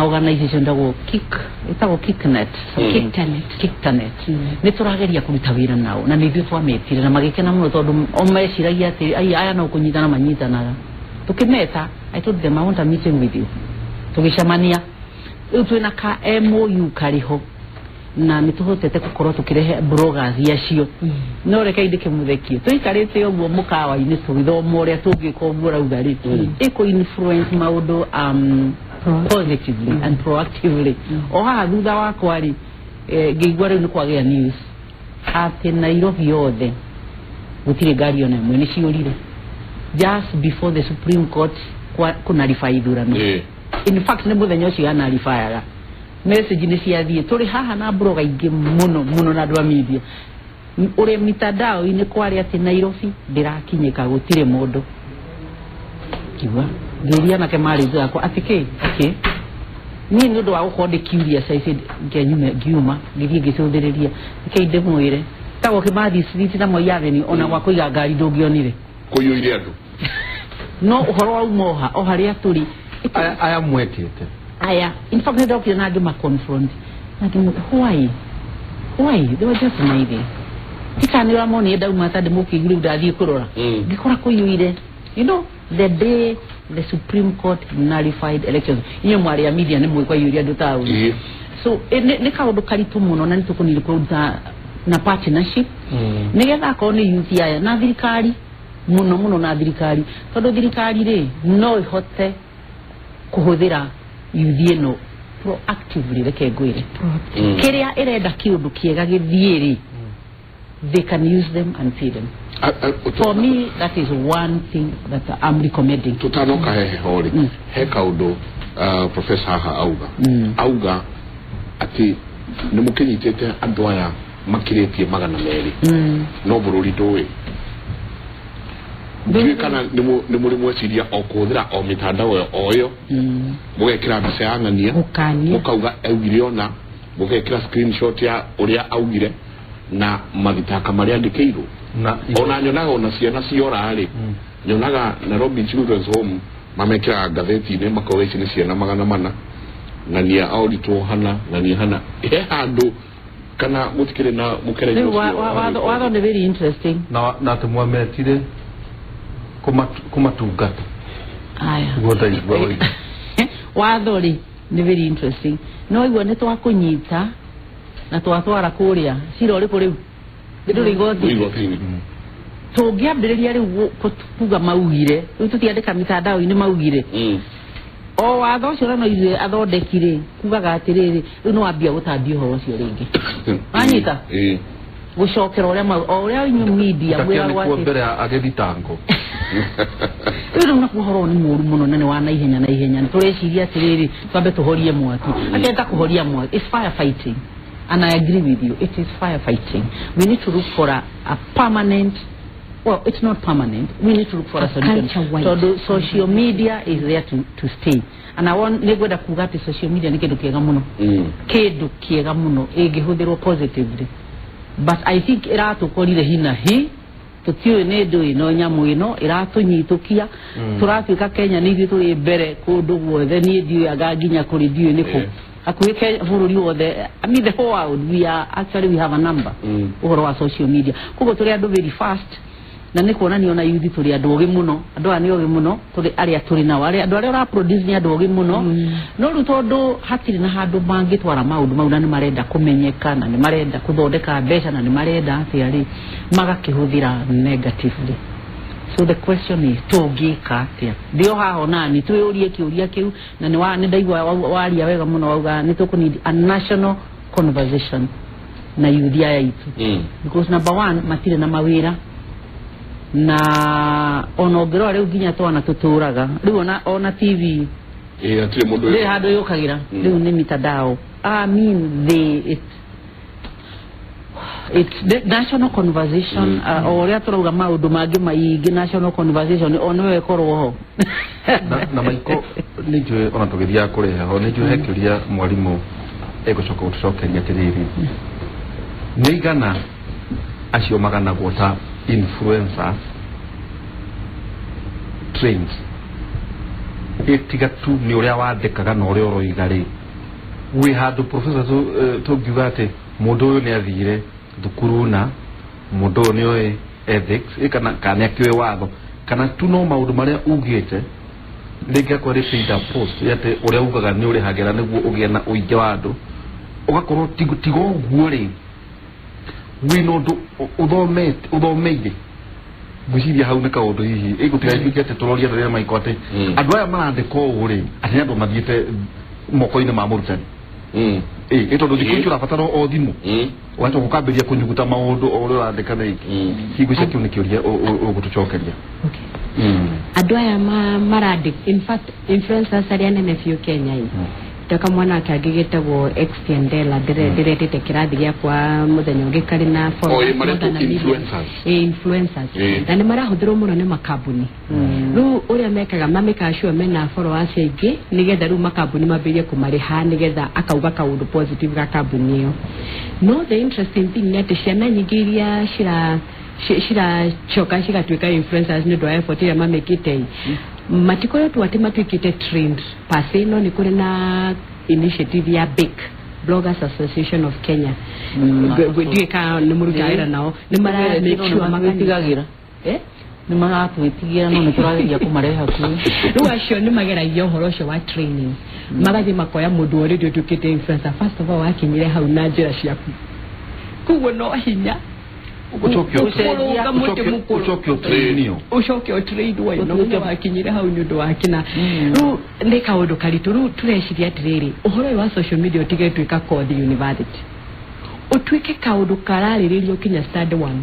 organization ĩtagwo Kick, ĩtagwo Kicknet. Kicktanet. Kicktanet. Nĩ tũrageria kũruta wĩra nao na nĩ ithuĩ twametire na magĩkena mũno, tondũ o meciragia atĩ ai aya no kũnyitana manyitanaga. Tũkĩmeta, I told them, "I want a meeting with you." Tũgĩcemania, rĩu twĩna ka MOU karĩ ho na nĩ tũhotete gũkorwo tũkĩrehe bloggers acio. No reke ndĩkĩmũthekie, tũikarĩte ũguo mũkawa-inĩ tũgĩthoma ũrĩa tũngĩka ũguo rauga rĩ, ĩkũ influence maũndũ positively and proactively. O haha thutha wakwa rĩ, ngĩigua rĩu nĩ kwagĩa news atĩ Nairobi yothe gũtirĩ ngari ona ĩmwe, nĩ ciũrire just before the Supreme Court kũnarify ithurano. In fact, nĩ mũthenya ũcio yanaribayaga, message nĩ ciathiĩ. Tũrĩ haha na blogger aingĩ mũno mũno na andũ a media. Ũrĩ mitandao-inĩ kwarĩ atĩ Nairobi ndĩrakinyĩka, gũtirĩ mũndũ. Kiuga ngĩria anake marĩ thutha yakwa atĩ kĩ okay, niĩ nĩ ũndũ wa gũkorwo ndĩ curious, I said ngenyume, ngiuma ngĩthiĩ ngĩcũthĩrĩria. Rekei ndĩmwĩre, tagwo Kimathi Street na Moi Avenue, ona gwa kũiga ngari ndũngĩonire. Kũiyũire andũ. No ũhoro wauma oha o harĩa tũrĩ. Aya mwetĩte? Aya, in fact, nĩndokire na ngĩma confront na ngĩmwĩra why they were just smiling. Tikana nĩ ũramonire ndauma ta ndĩmũkĩgu, rĩu ndathiĩ kũrora, ngĩkora kũiyũire. The day the Supreme Court nullified elections, inyuĩ mwarĩ a media nĩ mũĩ kwaiyũire andũ taũni. So nĩ kaũndũ karitũ mũno na nĩ tũkũnire kũruta na partnership nĩgetha akorwo nĩ youth aya na thirikari mũno mũno, na thirikari, tondũ thirikari rĩ no ĩhote kũhũthĩra youth ĩno proactively. Reke ngwĩre, kĩrĩa ĩrenda kĩũndũ kĩega gĩthiĩ rĩ, they can use them and pay them. For me, that is one thing that I'm recommending. Tutanoka hehe ho rĩ, he kaũndũ professor haha auga, auga atĩ nĩ mũkĩnyitĩte andũ aya makĩrĩtie 200, no bũrũri ndũĩ. Ndiũĩ kana nĩ mũrĩ mweciria o kũhũthĩra o mĩtandao ĩyo o ĩyo, mũgekĩra mbica ya ng'ania, Gũkania. mũkauga augire, ona mũgekĩra screenshot ya ũrĩa augire na mathitaka marĩa andĩkĩirwo. Na Ona nyonaga ona ciana ciora rĩ, nyonaga Nairobi Children's Home mamekĩraga ngathĩti-inĩ makauga ici nĩ ciana 400 na nĩ auritwo hana na nĩ hana he handũ kana mũtikĩrĩ na mũkererio. Rĩu watho nĩ very interesting. Na atĩ mwametire kũmatungata. Aya. Guo ndaigua ũguo. Watho rĩ nĩ very interesting, no igua nĩ twakũnyita na twatwara kũrĩa cira ũrĩkũ rĩu ndũrĩ igoti. Igoti-inĩ. Tũngĩambĩrĩria rĩu kuga maugire, rĩu tũtiandĩka mitandao-inĩ maugire, o watho ũcio no ithuĩ athondeki rĩ kugaga atĩrĩrĩ, rĩu nĩ wambia gũtambia ũhoro ũcio rĩngĩ, wanyita? Ĩĩ. Gũcokera ũrĩa o ũrĩa inyuĩ media mwĩragwo Ndakĩanĩkwo atĩ mbere ya agĩthitangwo. Rĩu nakuo ũhoro ũyũ nĩ mũũru mũno na nĩ wa naihenya na ihenya. Nĩ tũreciria atĩrĩrĩ, twambe tũhorie mwaki, ateta kũhoria mwaki. It's fire fighting and I agree with you, it is fire fighting. We need to look for a permanent Well, it's not permanent. We need to look for a A solution. culture-wide. Tondũ social media is there to stay. And I want nĩngwenda kuga atĩ social media nĩ kĩndũ kĩega mũno, kĩndũ kĩega mũno ĩngĩhũthĩrwo positively, but I think ĩratũkorire hina hi tũtiũĩ nĩ ndũ ĩno nyamũ ĩno ĩratũnyitũkia. Tũratuĩka Kenya nĩ ithuĩ tũrĩ mbere kũndũ guothe. Niĩ ndiũĩ anga nginya kũrĩ, ndiũĩ nĩkũ hakuhĩ bũrũri wothe. I mean, the whole world, we are actually, we have a number ũhoro wa social media. Koguo tũrĩ andũ very fast, na nĩ kuonania ona yuthi tũrĩ andũ ogĩ mũno. Andũ aya nĩ ogĩ mũno, tũrĩ arĩa tũrĩ nao, arĩa andũ arĩa ũraproduce nĩ andũ ogĩ mũno. No rĩu tondũ hatirĩ na handũ mangĩtwara maũndũ mau, na nĩ marenda kũmenyeka, na nĩ marenda kũthondeka mbeca, na nĩ marenda atĩa rĩ, magakĩhũthĩra negatively. So the question is, tũngĩka atĩa? Ndĩo haha onani twĩyũrie kĩũria kĩu, na nĩ ndaigua waria wega mũno, wauga nĩ tũkũneed a national conversation na yuthi aya itũ, because number one, matirĩ na mawĩra, na ona ũngĩrora rĩu nginya twana tũtũraga rĩu ona TV Ĩĩ, hatirĩ mũndũ rĩrĩ handũ yũkagĩra. Rĩu nĩ mitandao. I mean, they it it's the national conversation, o ũrĩa tũrauga maũndũ mangĩ maingĩ, national conversation o nĩwe ĩkorwo ho. Na maiko nĩ njũĩ ona tũgĩthiaga kũrĩ heho, nĩ njũĩ he kĩũria mwarimũ egũcoka gũtũcokeria atĩrĩrĩ, nĩ igana acio maganagwo ta influencers trained? Ĩtiga tu nĩ ũrĩa wandĩkaga na ũrĩa ũroiga rĩ, wĩ handũ professor tũngiuga atĩ mũndũ ũyũ nĩ athire thukuru na mũndũ ũyũ nĩ oĩ ethics, kana nĩ akĩũĩ watho, kana tu no maũndũ marĩa ugĩte, rĩngĩ akorwo rĩ paid up post atĩ ũrĩa ugaga nĩ ũrĩhagĩra nĩguo ũgĩe na ũingĩ wa andũ, ũgakorwo tiga ũguo rĩ, wĩna ũndũ ũthomete ũthomeire. Ngwĩciria hau nĩ kaũndũ hihi ĩgũtiga atĩ tũroria andũ arĩa maiko atĩ andũ aya marandĩka ũũ rĩ, atĩ nĩ andũ mathiĩte moko-inĩ ma mũrutani. Ĩ tondũ thikũ ici ũrabatara o thimũ, ũgacoka ũkambĩrĩria kũnyuguta maũndũ o ũrĩa ũrandĩka na iki. Ngwĩciria kĩu nĩ kĩũria ũgũtũcokeria. Okay. Andũ aya marandĩ, in fact, influencers arĩa nene biũ Kenya ĩ, ta mwana kangĩ getagwo Extiandela, ndĩretĩte kĩrathi gĩakwa mũthenya ũngĩ, karĩ na Oh, followers ĩ, more maretwo than a million. Influencers. Ĩ, influencers. Na nĩ marahũthĩrwo mũno nĩ makambuni. Rĩu ũrĩa mekaga, mamĩkaga sure mena followers aingĩ, nĩgetha rĩu makambuni mambĩrĩrie kũmarĩha, nĩgetha akauga kaũndũ positive ga kambuni ĩyo. No the interesting thing nĩ atĩ ciana nyingĩ iria ciracoka cigatuĩka influencers nĩ ũndũ wa effort ĩrĩa mamĩkĩte ĩ, matikoretwo atĩ matuĩkĩte trained per se. No nĩ kũrĩ na initiative ya BAKE, Bloggers Association of Kenya. Ndiũĩ kana nĩ mũrutaga wĩra nao. Nĩ mara make sure makanyita Magatwĩtigagĩra. Eh? Nĩ maratwĩtigĩra, no nĩ tũrageria kũmarehe hakuhĩ. Rĩu acio nĩ mageragia ũhoro ũcio wa training, magathiĩ makoya mũndũ already ũtuĩkĩte influencer. First of all, wakinyire hau na njĩra ciaku, koguo no hinya Ũcoke kũrũnga mũtĩ mũkũrũ. Ũcoke ũtrainio. Ũcoke ũtrainwo no nginya wakinyire hau nĩ ũndũ wa kĩna. Rĩu nĩ kaũndũ karitũ. Rĩu tũreciria atĩrĩrĩ, ũhoro ũyũ wa social media ũtige tuĩka kothi university, ũtuĩke kaũndũ kararĩrĩrio kinya standard one,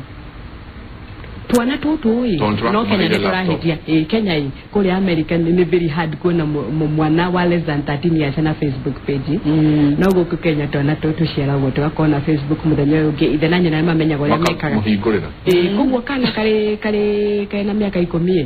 twana tũtũ ĩ. Tondũ No Kenya nĩ tũrakũmaheire laptop. tũrahĩtia. Ĩ, Kenya ĩ, kũrĩa America nĩ very hard kuona mwana wa less than 13 years na Facebook page. No gũkũ Kenya twana tũtũ ciaragwo tũgakorwo na Facebook, mũthenya ũyũ ũngĩ ithe na nyina nĩ mamenyaga ũrĩa mekaga. Makamũhingũrĩra. Ĩ, koguo kana karĩ na mĩaka 10 ĩ,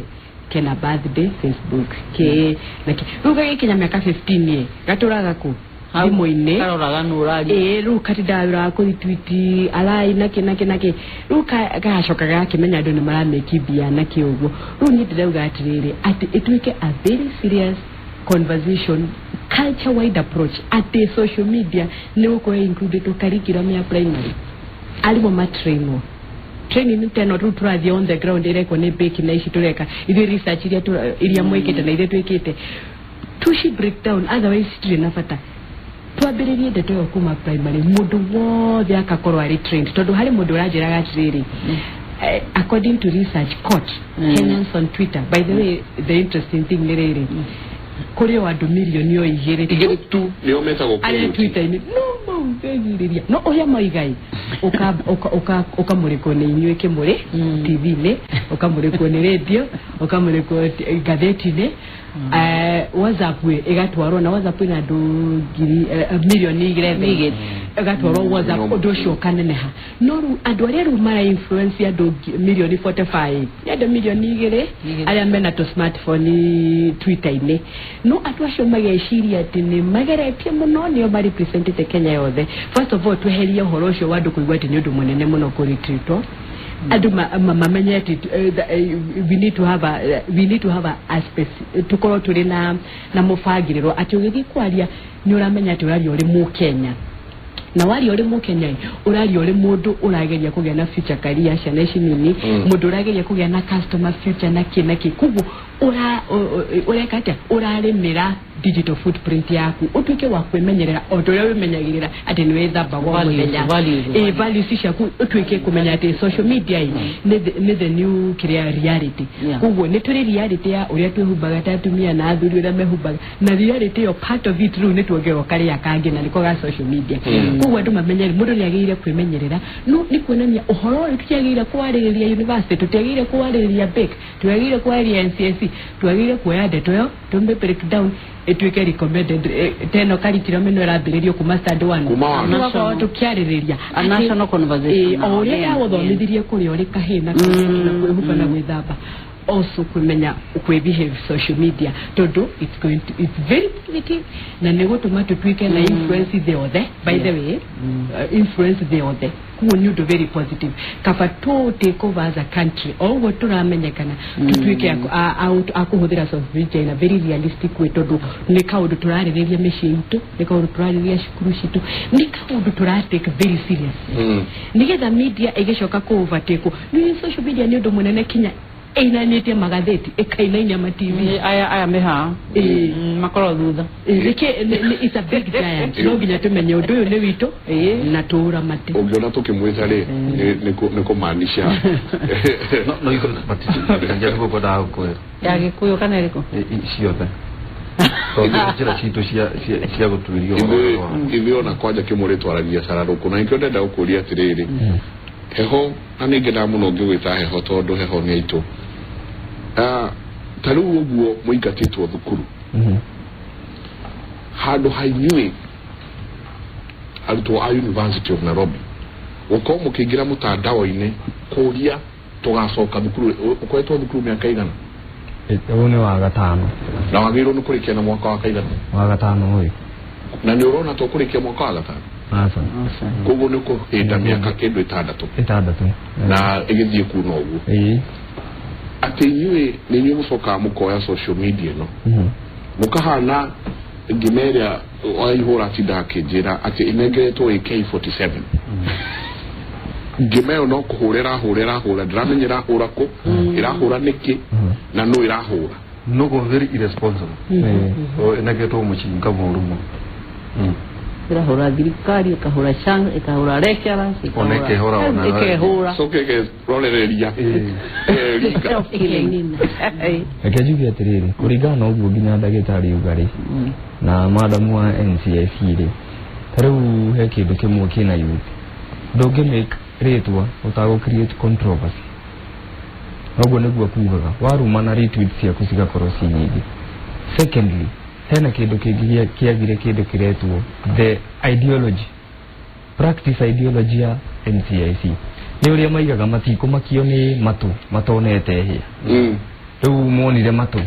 kena birthday Facebook ke na ke. Rĩu gagĩkinya mĩaka 15 ĩ, gatũraga kũ thimũ-inĩ. Karoraga nũ ũraria. Ĩ, rĩu katindaga wĩra wa kũritwiti alai nakĩ nakĩ nakĩ. Rĩu gacoka gakĩmenya andũ nĩ maramĩki mbia nakĩ ũguo. Rĩu niĩ ndĩrauga atĩrĩrĩ, atĩ ĩtuĩke a very serious conversation, culture wide approach, atĩ social media nĩ gũkorwo included curriculum ya primary, arimũ matrainwo training ta ĩno rĩu tũrathiĩ on the ground ĩrekwo nĩ beki na ici tũreka ithuĩ research iria iria mwĩkĩte na iria twĩkĩte tuci break down. Otherwise citirĩ na bata. Twambĩrĩrie ndeto ĩyo kuma primary, mũndũ wothe akakorwo arĩ trained, tondũ harĩ mũndũ ũranjĩraga atĩrĩrĩ, according to research court Kenyans on Twitter, by the way, the interesting thing nĩ rĩrĩ, kũrĩ o andũ mirioni o 2 2 tu nĩo metagwo arĩa kũrĩ. Twitter-inĩ no mau. Tũtingĩgirĩria no ũrĩa moigai ũkamũrĩkwo nĩ inyuĩ kĩmũrĩ TV-inĩ, ũkamũrĩkwo nĩ radio, ũkamũrĩkwo ngathĩti-inĩ. WhatsApp ĩgatwarwo na WhatsApp ĩna andũ ngiri milioni 11, ĩgatwarwo WhatsApp, ũndũ ũcio ũkaneneha. No rĩu andũ arĩa rĩu mara influence andũ milioni 45 nĩ andũ milioni 2 arĩa mena tũ smartphone Twitter-inĩ. No andũ acio mageciria atĩ nĩ mageretie mũno, nĩo marepresentete Kenya yothe. First of all, tweherie ũhoro ũcio wa andũ kũigua atĩ nĩ ũndũ mũnene mũno kũretweetwo. Andũ mamenye atĩ we need to have a we need to have a tukorwo tũrĩ na mũbangĩrĩro atĩ ũgĩthiĩ kwaria nĩ ũramenya atĩ ũraria ũrĩ Mũkenya, na waria ũrĩ Mũkenya, ũraria ũrĩ mũndũ ũrageria kũgĩa na future career, ciana ici nini, mũndũ ũrageria kũgĩa na customer future na kĩ na kĩ. Koguo ũreka atĩa? Ũrarĩmĩra digital footprint yaku, ũtuĩke wa kwĩmenyerera o ta ũrĩa wĩmenyagĩrĩra atĩ nĩ wĩthambaga o mũthenya. Values. Values ciaku, ũtuĩke kũmenya atĩ social media ĩ nĩ the new kĩrĩa reality. Koguo nĩ tũrĩ reality ya ũrĩa twĩhumbaga ta atumia na athuri, ũrĩa mehumbaga, na reality ĩyo part of it rĩu nĩ tuongererwo karĩa kangĩ na nĩko ga social media. Koguo andũ mamenye mũndũ nĩ agĩrĩire kwĩmenyerera. No nĩ kuonania ũhoro ũyũ tũtiagĩrĩire kwarĩrĩria university, tũtiagĩrĩire kwarĩrĩria BEC, tũtiagĩrĩire kwarĩrĩria NCSC, twagĩrĩire kuoya ndeto ĩyo tũmĩ break down ĩtuĩke recommended teno curriculum ĩno ĩrambĩrĩrio kuma standard one. Kuma one. Tũgakorwo tũkĩarĩrĩria A national conversation. O ũrĩa yagũthomithirĩe kũrĩa ũrĩ kahĩĩ na kairĩtu na kwĩhumba na gwĩthamba, also kwĩmenya kwĩ behave social media, tondũ it's very positive na nĩ gũtũma tũtuĩke na influence thĩ yothe. By the way, influence thĩ yothe, koguo nĩ ũndũ very positive. Kaba tũ take over as a country o ũguo tũramenyekana, tũtuĩke a kũhũthĩra social media in a very realistic way, tondũ nĩ kaũndũ tũrarĩrĩria mĩciĩ itũ, nĩ kaũndũ tũrarĩrĩria cukuru citũ, nĩ kaũndũ tũra take very serious, nĩgetha media ĩgĩcoka kũ overtake. Nĩ social media nĩ ũndũ mũnene kinya ĩinanĩtie magathĩti, ĩkainainia ma TV. Aya meha makorwo thutha. Nĩkĩ it's a big giant. No nginya tũmenye ũndũ ũyũ nĩ witũ na tũũramate. Ũngĩona tũkĩmwĩta rĩ, nĩ kũmaanisha. No ithuĩ nĩguo ngwendaga gũkwĩra. Ya Gĩkũyũ kana ĩrĩkũ? Ciothe, tondũ njĩra citũ cia gũtuĩria ũhoro Ithuĩ ona kwanja kĩmũrĩ twaragia cararũkũ, na nĩkĩo ndenda gũkũria atĩrĩrĩ, heho, na nĩ ngenaga mũno ngĩgwĩta heho tondũ heho nĩ aitũ. Ta rĩu ũguo mũingatĩtwo thukuru, handũ ha inyuĩ arutwo a University of Nairobi gũkorwo mũkĩingĩra mũtandao-inĩ kũria tũgacoka thukuru, ũkoretwo thukuru mĩaka igana? Ũyũ nĩ wa gatano. Na wagĩrĩirwo nĩ kũrĩkia na mwaka wa kaigana? Wa gatano ũyũ. Na nĩ ũrona to kũrĩkia mwaka wa gatano? Aca. Koguo nĩ ũkũhĩnda mĩaka kĩndũ 6. 6. Na ĩgĩthiĩ kuna ũguo. Atĩ inyuĩ nĩ inyuĩ mũcokaga mũkoya social media ĩno, mũkahana ngima ĩrĩa waihũra atindaga akĩnjĩra atĩ ĩnengeretwo AK47. Ngima ĩyo no kũhũra ĩrahũra, ĩrahũra, ndĩramenya ĩrahũra kũ, ĩrahũra nĩkĩ, na nũ ĩrahũra. No very irresponsible. Ĩnengetwo mũcinga mũru mũno. Ĩrahũra thirikari, ĩkahũra chance, ĩkahũra lecturers. Ona ĩkehũra ona ĩkehũra. Coke ĩkerorereria ĩringa. Self-killing. Reke njuge atĩrĩrĩ, kũringana na ũguo nginya ndagĩtarĩ uga rĩ, na madamu wa NCIC rĩ, ta rĩu he kĩndũ kĩmwe kĩna youth, ndũngĩ make rĩtwa ũtagũ create controversy. Ũguo nĩguo kugaga warumana, retweet ciaku cigakorwo ci nyingĩ. Secondly, hena kĩndũ kĩngĩ kĩagire, kĩndũ kĩretwo the ideology, practice ideology ya NCIC, nĩ ũrĩa maigaga matikũmakio nĩ matũ matonete hĩa. Rĩu monire matũ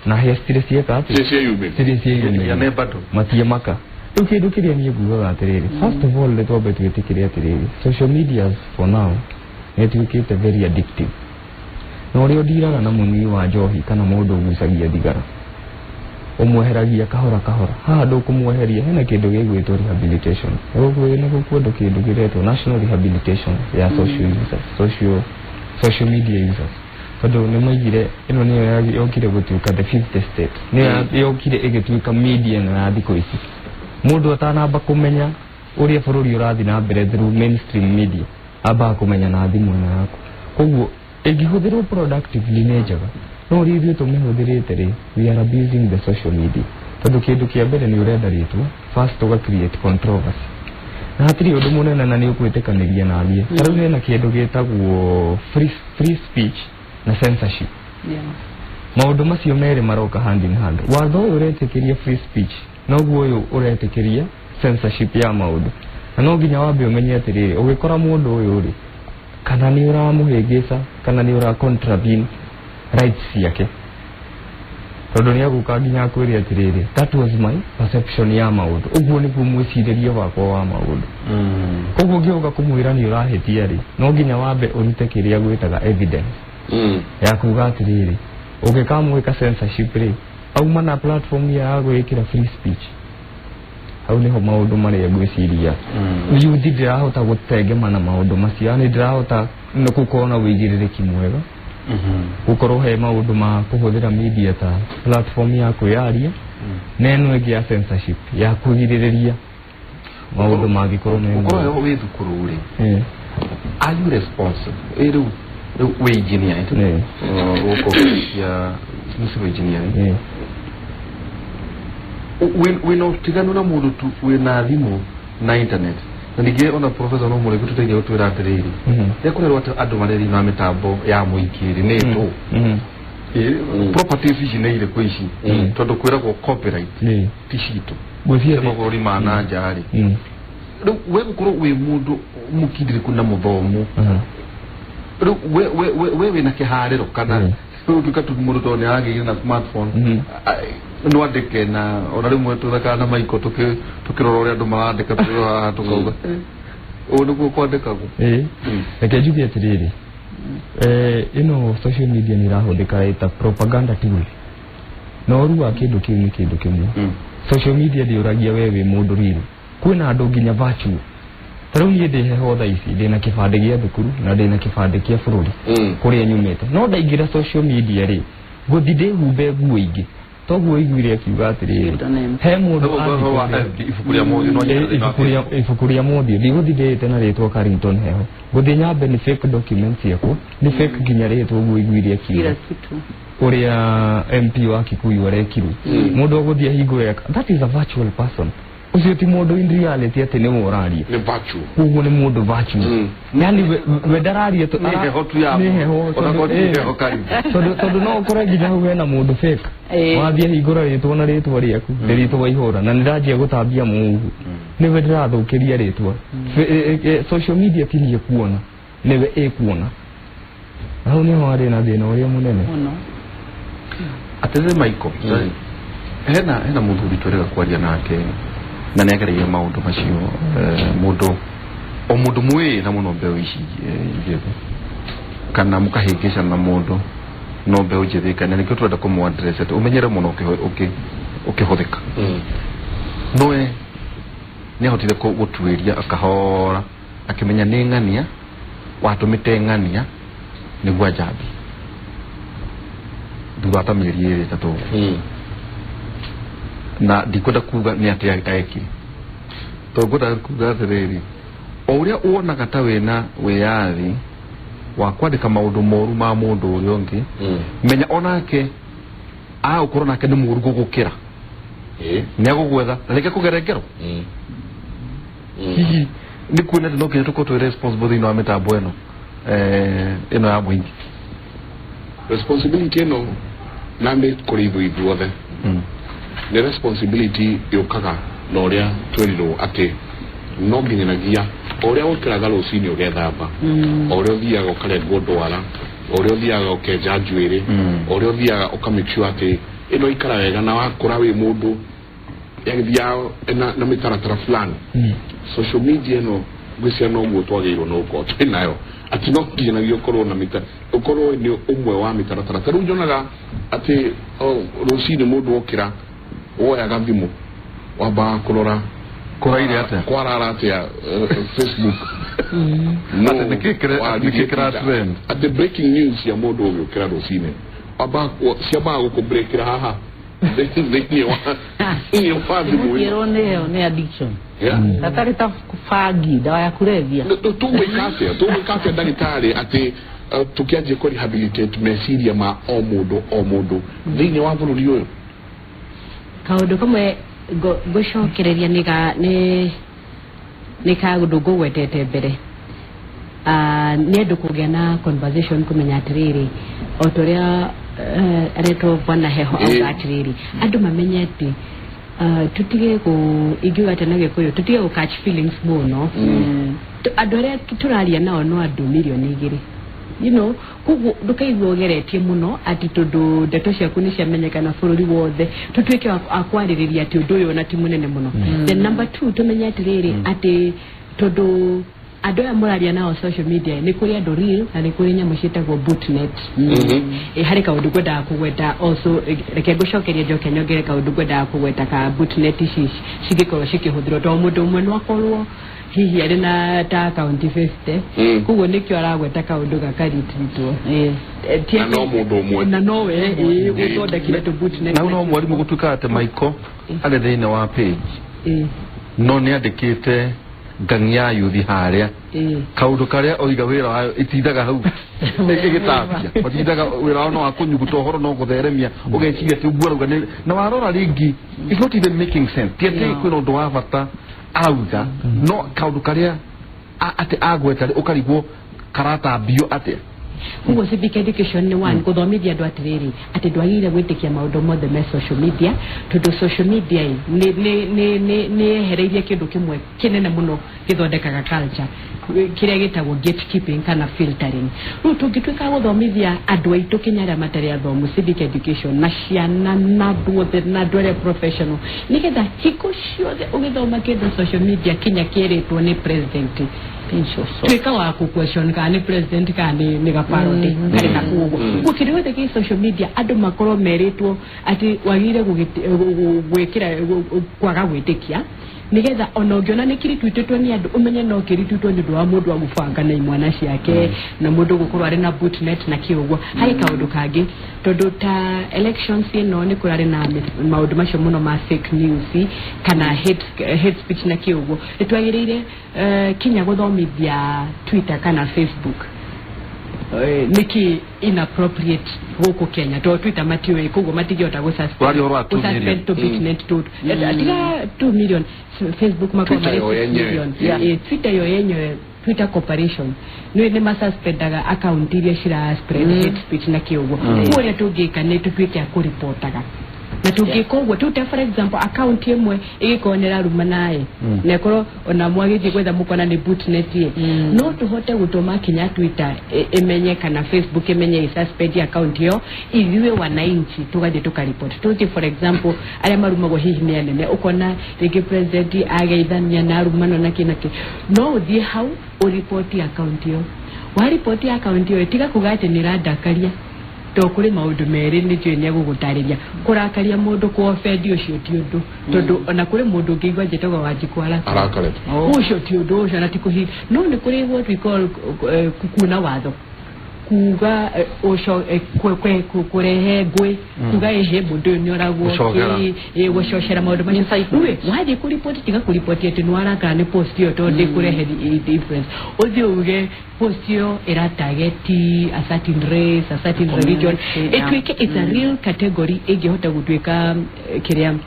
na hĩa citirĩ cieka atĩ Ciĩ cieyumĩria. Citirĩ cieyumĩria. Nĩ bado. Matiemaka. Rĩu kĩndũ kĩrĩa niĩ ngugaga atĩrĩrĩ, first of all, nĩ twambe twĩtĩkĩre atĩrĩrĩ, social media for now nĩ ĩtuĩkĩte very addictive, na ũrĩa ũndiraga na mũnyui wa njohi kana mũndũ ũgucagia thigara, ũmweheragia kahora kahora. Haha ndũkũmweheria, hena kĩndũ gĩgwĩtwo rehabilitation. Nĩ gũkwendwo kĩndũ kĩretwo national rehabilitation ya social users, social media users, tondũ nĩ maigire ĩno nĩyo yokire gũtuĩka the fifth estate, nĩyo yokire ĩgĩtuĩka media ĩno ya thikũ ici. Mũndũ atanamba kũmenya ũrĩa bũrũri ũrathiĩ na mbere through mainstream media, ambaga kũmenya na thimũ ĩno yaku. Koguo ĩngĩhũthĩrwo productively nĩ njega, no ũrĩa ithuĩ tũmĩhũthĩrĩte rĩ, we are abusing the social media, tondũ kĩndũ kĩa mbere nĩ ũrenda rĩtwa, first ũga create controversy. Na hatirĩ ũndũ mũnene na nĩ ũkwĩtĩkanĩria naniĩ. Ta rĩu hena kĩndũ gĩtagwo free speech na censorship. Maũndũ macio merĩ maroka hand in hand. Watho ũyũ ũretĩkĩria free speech, noguo ũyũ ũretĩkĩria censorship ya maũndũ. Na no nginya wambe ũmenye atĩrĩrĩ, ũgĩkora mũndũ ũyũ rĩ, kana nĩ ũramũhĩngĩca kana nĩ ũra contravene rights ciake, tondũ nĩ agũka nginya akwĩre atĩrĩrĩ, that was my perception ya maũndũ, ũguo nĩguo mwĩcirĩrie wakwa wa maũndũ. Koguo ũngĩũka kũmwĩra nĩ ũrahĩtia rĩ, no nginya wambe ũrute kĩrĩa gwĩtaga evidence ya kuga atĩrĩrĩ, ũngĩkamwĩka censorship rĩ, auma na platform ya gwĩkĩra free speech. Hau nĩho maũndũ marĩa ngwĩciria youth ndĩrahota gũtengemana maũndũ macio, yani ndĩrahota nĩ gũkorwo na wĩigĩrĩrĩki mwega gũkorwo he maũndũ ma kũhũthĩra media ta platform ya kwĩyaria, na ĩno ĩngĩ ya censorship ya kũgirĩrĩria maũndũ mangĩkorwo me Ũkorwo moru. Wĩ thukuru rĩ, are you responsible? Rĩu wĩ engineer gũkũ ya civil engineering, wĩna ũtiganu na mũndũ tu wĩna thimũ na internet. Na ningĩ ona professor no mũrĩgu tũteithia gũtwĩra atĩrĩrĩ, rĩrĩa kũrerwo atĩ andũ marĩ thĩinĩ wa mĩtambo ya mũingĩ rĩ, nĩ tũ properties ici nĩ irĩkũ ici? Tondũ kwĩragwo copyright ti citũ Ngwĩciria cia mabũrũri ma na nja rĩ. Rĩu we gũkorwo wĩ mũndũ mũkindĩrĩku na mũthomu, rĩu we wĩna kĩharĩro kana rĩu ũtuĩka tu mũndũ tondũ nĩ aragĩire na smartphone, no andĩke? Na ona rĩmwe tũthekaga na maiko tũkĩrora ũrĩa andũ marandĩka, tũrĩ haha tũkauga, "Eh, ũũ nĩguo kwandĩkagwo?" Ĩĩ, reke njuge atĩrĩrĩ, ĩno social media nĩ ĩrahũthĩka ĩta propaganda tool, na ũru wa kĩndũ kĩu nĩ kĩndũ kĩmwe. Social media ndĩũragia we wĩ mũndũ rĩrĩ, kwĩna andũ nginya virtual. Ta rĩu niĩ ndĩ heho thaa ici, ndĩna kĩbandĩ gĩa thukuru na ndĩna kĩbandĩ kĩa bũrũri kũrĩa nyumĩte, no ndaingĩra social media rĩ, ngũthi ndĩhumbe nguo ingĩ. Toguo iguire akiuga atĩrĩrĩ, Pseudonym. he mũndũ Ũhoro wa athiĩ FB, ibuku rĩa mothiũ no ibuku rĩa mothiũ, ndigũthi ndĩĩte na rĩtwa Carrington Heho, ngũthiĩ nyambe nĩ fake documents ciakwa, nĩ fake nginya rĩtwa, ũguo iguire akiuga Kila kitu. Ũrĩa MP wa Kikuyu arekirwo, mũndũ agũthiĩ ahingũre, that is a virtual person. Ũcio ti mũndũ in reality atĩ nĩwe ũraria. Nĩ virtual. Koguo nĩ mũndũ virtual, yani we ndararia Nĩ heho tu ya nĩ heho ona tondũ korwo ti heho karibu. Tondũ no ũkore nginya hau hena mũndũ fake wathiĩ ahingũra rĩtwa na rĩtwa rĩaku ndĩrĩtwo Waihũra, na nĩndanjia gũtambia mũhuhu, nĩwe ndĩrathũkĩria rĩtwa. Social media ti niĩ kuona, nĩwe ĩkuona. Na hau nĩho harĩ na thĩna ũrĩa mũnene. Mũno. Atĩrĩrĩ Michael, hena mũthuri twĩrĩga kwaria nake na nĩ agereire maũndũ macio, mũndũ o mũndũ mwĩĩ na mũno mbeũ ici njĩthĩ, kana mũkahĩngĩcana na mũndũ no mbeũ njĩthĩ, kana nĩkĩo tũrenda kũmũ address atĩ ũmenyere mũno ũkĩhũthĩka. Nowe nĩ ahotire gũtuĩria akahora, akĩmenya nĩ ng'ania watũmĩte ng'ania nĩguo anjambi thutha wa ta mĩeri ĩrĩ ĩtatũ, na ndikwenda kuga nĩ atĩa ekire, tondũ ngwendaga kuga atĩrĩrĩ, o ũrĩa wonaga ta wĩna wĩyathi wa kwandĩka maũndũ moru ma mũndũ ũrĩa ũngĩ, menya onake agũkorwo nake nĩ mũru gũgũkĩra, nĩ agũgwetha na rĩngĩ akũgere ngero. Hihi nĩ kuona atĩ no nginya tũkorwo twĩ responsible thĩinĩ wa mĩtambo ĩno ĩno ya mũingĩ? Responsibility ĩno na nĩ kũrĩ ithuĩ ithuothe. Nĩ responsibility yũkaga na ũrĩa twerirwo atĩ no nginyanagia o ũrĩa ũkĩraga rũcinĩ ũgethamba, o ũrĩa ũthiaga ũkarengwo ndwara, o ũrĩa ũthiaga ũkenja njuĩrĩ, o ũrĩa ũthiaga ũka make sure atĩ ĩno ikara wega na wakũra wĩ mũndũ yagĩthiaga na mĩtaratara fulani. Social media ĩno ngwĩciria noguo twagĩrĩirwo nĩ gũkorwo twĩ nayo, atĩ no nginyanagia ũkorwo na mĩta ũkorwo nĩ ũmwe wa mĩtaratara. Ta rĩu nyonaga atĩ rũcinĩ mũndũ okĩra woyaga thimũ, wambaga kũrora Kũraire atĩa? Kwarara atĩa Facebook. No, Atĩ waririe nĩkĩ kĩra Twitter. Trend? Atĩ breaking news ya mũndũ ũgĩũkĩra rũcinĩ wambaga ciambaga gũkũbreakĩra haha thĩinĩ wa thimũ ĩno. Gũtiĩrwo nĩyo nĩ addiction. Gatarĩ ta bangi, ndawa ya kulevya. Tũgwĩka atĩa ndagĩtarĩ, atĩ tũkĩanjie kũ rehabilitate meciria ma o mũndũ o mũndũ thĩinĩ wa bũrũri ũyũ? Kaũndũ kamwe ngũcokereria nĩ ga nĩ Nĩ kaũndũ ngũgwetete mbere. Nĩ andũ kũgĩa na conversation, kũmenya atĩrĩrĩ, o ta ũrĩa aretwo Bwana Heho auga atĩrĩrĩ, andũ mamenye atĩ tutige gũ, ingiuga atĩa na Gĩkũyũ, tutige gũ catch feelings mũno. Andũ arĩa tũraria nao no andũ mirioni 2, koguo ndũkaigua ũgeretie mũno atĩ tondũ ndeto ciaku nĩ ciamenyekana bũrũri wothe, tũtuĩke a kwarĩrĩria atĩ ũndũ ũyũ ona ti mũnene mũno. Then number two, tũmenye atĩrĩrĩ, atĩ tondũ andũ aya mũraria nao social media, nĩ kũrĩ andũ real na nĩ kũrĩ nyamũ ciĩtagwo botnet. Harĩ kaũndũ ngwendaga kũgweta also, reke ngũcokerie njoke nyongere kaũndũ ngwendaga kũgweta ka botnet ici cingĩkorwo cikĩhũthĩrwo, tondũ mũndũ ũmwe no akorwo hihi arĩ na ta account 50, koguo nĩkĩo aragweta kaũndũ gakaritritwo. Na no mũndũ ũmwe. Na nowe ũthondekire tũ botnet. Na no mwarimũ gũtuĩka atĩ Michael arĩ thĩinĩ wa page, no nĩ andĩkĩte ngangi ya yuthi harĩa, kaũndũ karĩa oiga wĩra wayo ĩtindaga hau ĩgĩtambia, matindaga wĩra wao no wa kũnyuguta ũhoro, no gũtheremia, ũgeciria atĩ ũguo arauga na warora rĩngĩ it's not even making sense, ti atĩ kwĩna ũndũ wa bata arauga, no kaũndũ karĩa atĩ agweta rĩ, ũkarigwo karatambio atĩa. Koguo civic education nĩ one, gũthomithia andũ atĩrĩrĩ, atĩ ndwagĩrĩire gwĩtĩkia maũndũ mothe me social media, tondũ social media ĩ, nĩ yehereirie kĩndũ kĩmwe kĩnene mũno gĩthondekaga culture, kĩrĩa gĩtagwo gatekeeping kana filtering. Rĩu tũngĩtuĩka gũthomithia andũ aitũ kinya arĩa matarĩ athomu civic education, na ciana na andũ othe na andũ arĩa professional, nĩgetha hingo ciothe ũgĩthoma kĩndũ social media kinya kĩrĩtwo nĩ president, tuĩka wa kũ question kana nĩ president kana nĩ gaparody karĩ na kũu ũguo. Ũguo kĩndũ gĩothe kĩ social media, andũ makorwo merĩtwo atĩ wagĩrĩire gwĩkĩra kwaga gwĩtĩkia, nigetha ona ũngĩona nĩ kĩritwitĩtwo nĩ andũ, ũmenye no kĩritwitwo nĩ ũndũ wa mũndũ wa gũbanga na imwana ciake na mũndũ gũkorwo arĩ na botnet na kĩ ũguo. Harĩ kaũndũ kangĩ, tondũ ta elections ĩno nĩ kũrarĩ na maũndũ macio mũno ma fake news kana hate speech na kĩ ũguo, nĩ twagĩrĩire kinya gũthomithia Twitter kana Facebook nĩkĩ inappropriate gũkũ Kenya, tondũ Twitter matiũĩ, koguo matingĩhota gũ Ũraria ũhoro wa 2 million. Suspend to botnet tũtũ, tiga 2 million, Facebook makorwo Twitter marĩ yo 6 yenyewe. million. Twitter yo yenyewe, Twitter Corporation nĩ masuspendaga account iria cira spread hate speech na kĩ ũguo. Ũguo ũrĩa tũngĩka nĩ tũtuĩke a kũripotaga, na tũngĩka ũguo tute, for example, account ĩmwe ĩgĩkorwo nĩ ĩraruma naĩ, na ĩkorwo ona mwagĩthiĩ gwetha mũkona nĩ botnet ĩ, no tũhote gũtũma kinya Twitter ĩmenye kana Facebook ĩmenye, ĩ suspend account ĩyo, ithuĩ wananchi tũgathiĩ tũkaripoti. Tũthiĩ, for example, arĩa marumagwo hihi nĩ anene, ũkona rĩngĩ president ageithania na arumano na kĩ na kĩ, no ũthiĩ hau ũripoti account ĩyo. Waripoti account ĩyo, tiga kuga atĩ nĩ ĩrandakaria, to kũrĩ maũndũ merĩ nĩ njũĩ nĩ egũgũtarĩria. Kũrakaria mũndũ, kũ offend, ũcio ti ũndũ, tondũ ona kũrĩ mũndũ ũngĩigua njĩtagwo Wanjikũ arakara. Arakare. Ũcio ti ũndũ ũcio na ti kũhi, no nĩ kũrĩ what we call kuna watho, kuga kũrehe ngũĩ, kuga ĩhĩ mũndũ ũyũ nĩ oragwo. Gũcogera. Gũcocera maũndũ macio. Rĩu wathiĩ kũripoti, tiga kũripoti atĩ nĩ warakara nĩ post ĩyo, tondũ ndĩkũrehe difference. Ũthiĩ uge post ĩyo ĩra target a certain race, a certain religion, ĩtuĩke it's a real category ĩngĩhota gũtuĩka kĩrĩa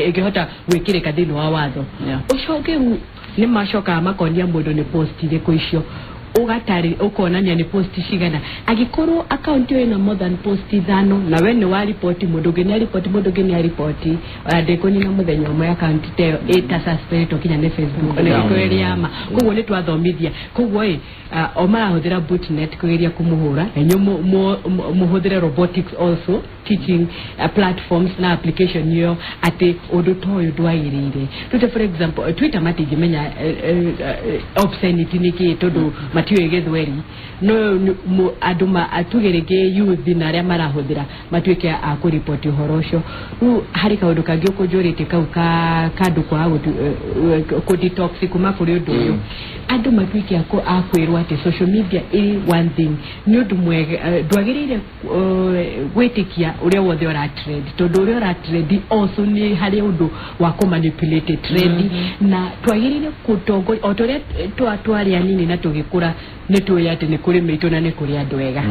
ĩngĩhota gwĩkĩrĩka thĩinĩ wa watho. Ũcoke rĩu nĩ macokaga makonia mũndũ nĩ post irĩkũ icio ũgatarĩ, ũkonania nĩ post cigana. Angĩkorwo account ĩyo ĩna more than post 5, na we nĩ wa ripoti, mũndũ ũngĩ nĩ aripoti, mũndũ ũngĩ nĩ aripoti, ona ndĩkũnina mũthenya ũmwe account ta ĩyo ĩta suspended kinya nĩ Facebook, ona ĩngĩkorwo ĩrĩ ya ma. Koguo nĩ twathomithia, koguo ĩ o marahũthĩra botnet kũgeria kũmũhũra, na inyuĩ mũhũthĩre robotics also teaching platforms na application ĩyo atĩ ũndũ ta ũyũ ndwagĩrĩire. Tute, for example, Twitter matingĩmenya obscenity nĩ kĩĩ, tondũ matiũĩ gĩthweri, no andũ tuge rĩngĩ youth na arĩa marahũthĩra matuĩke a kũripoti ũhoro ũcio. Rĩu harĩ kaũndũ kangĩ ũkũnjũrĩtie kau ka kandũ kwaga kũ detox kuma kũrĩ ũndũ ũyũ, andũ matuĩke a kwĩrwo atĩ social media ĩ one thing nĩ ũndũ mwega, ndwagĩrĩire gwĩtĩkia ũrĩa wothe ũra trend, tondũ ũrĩa ũra trend also nĩ harĩ ũndũ wa kũ manipulate trend, na twagĩrĩire kũtongoria o ta ũrĩa twarĩ anini na tũgĩkũra. Nĩ tũĩ atĩ nĩ kũrĩ mĩitũ na nĩ kũrĩ andũ ega.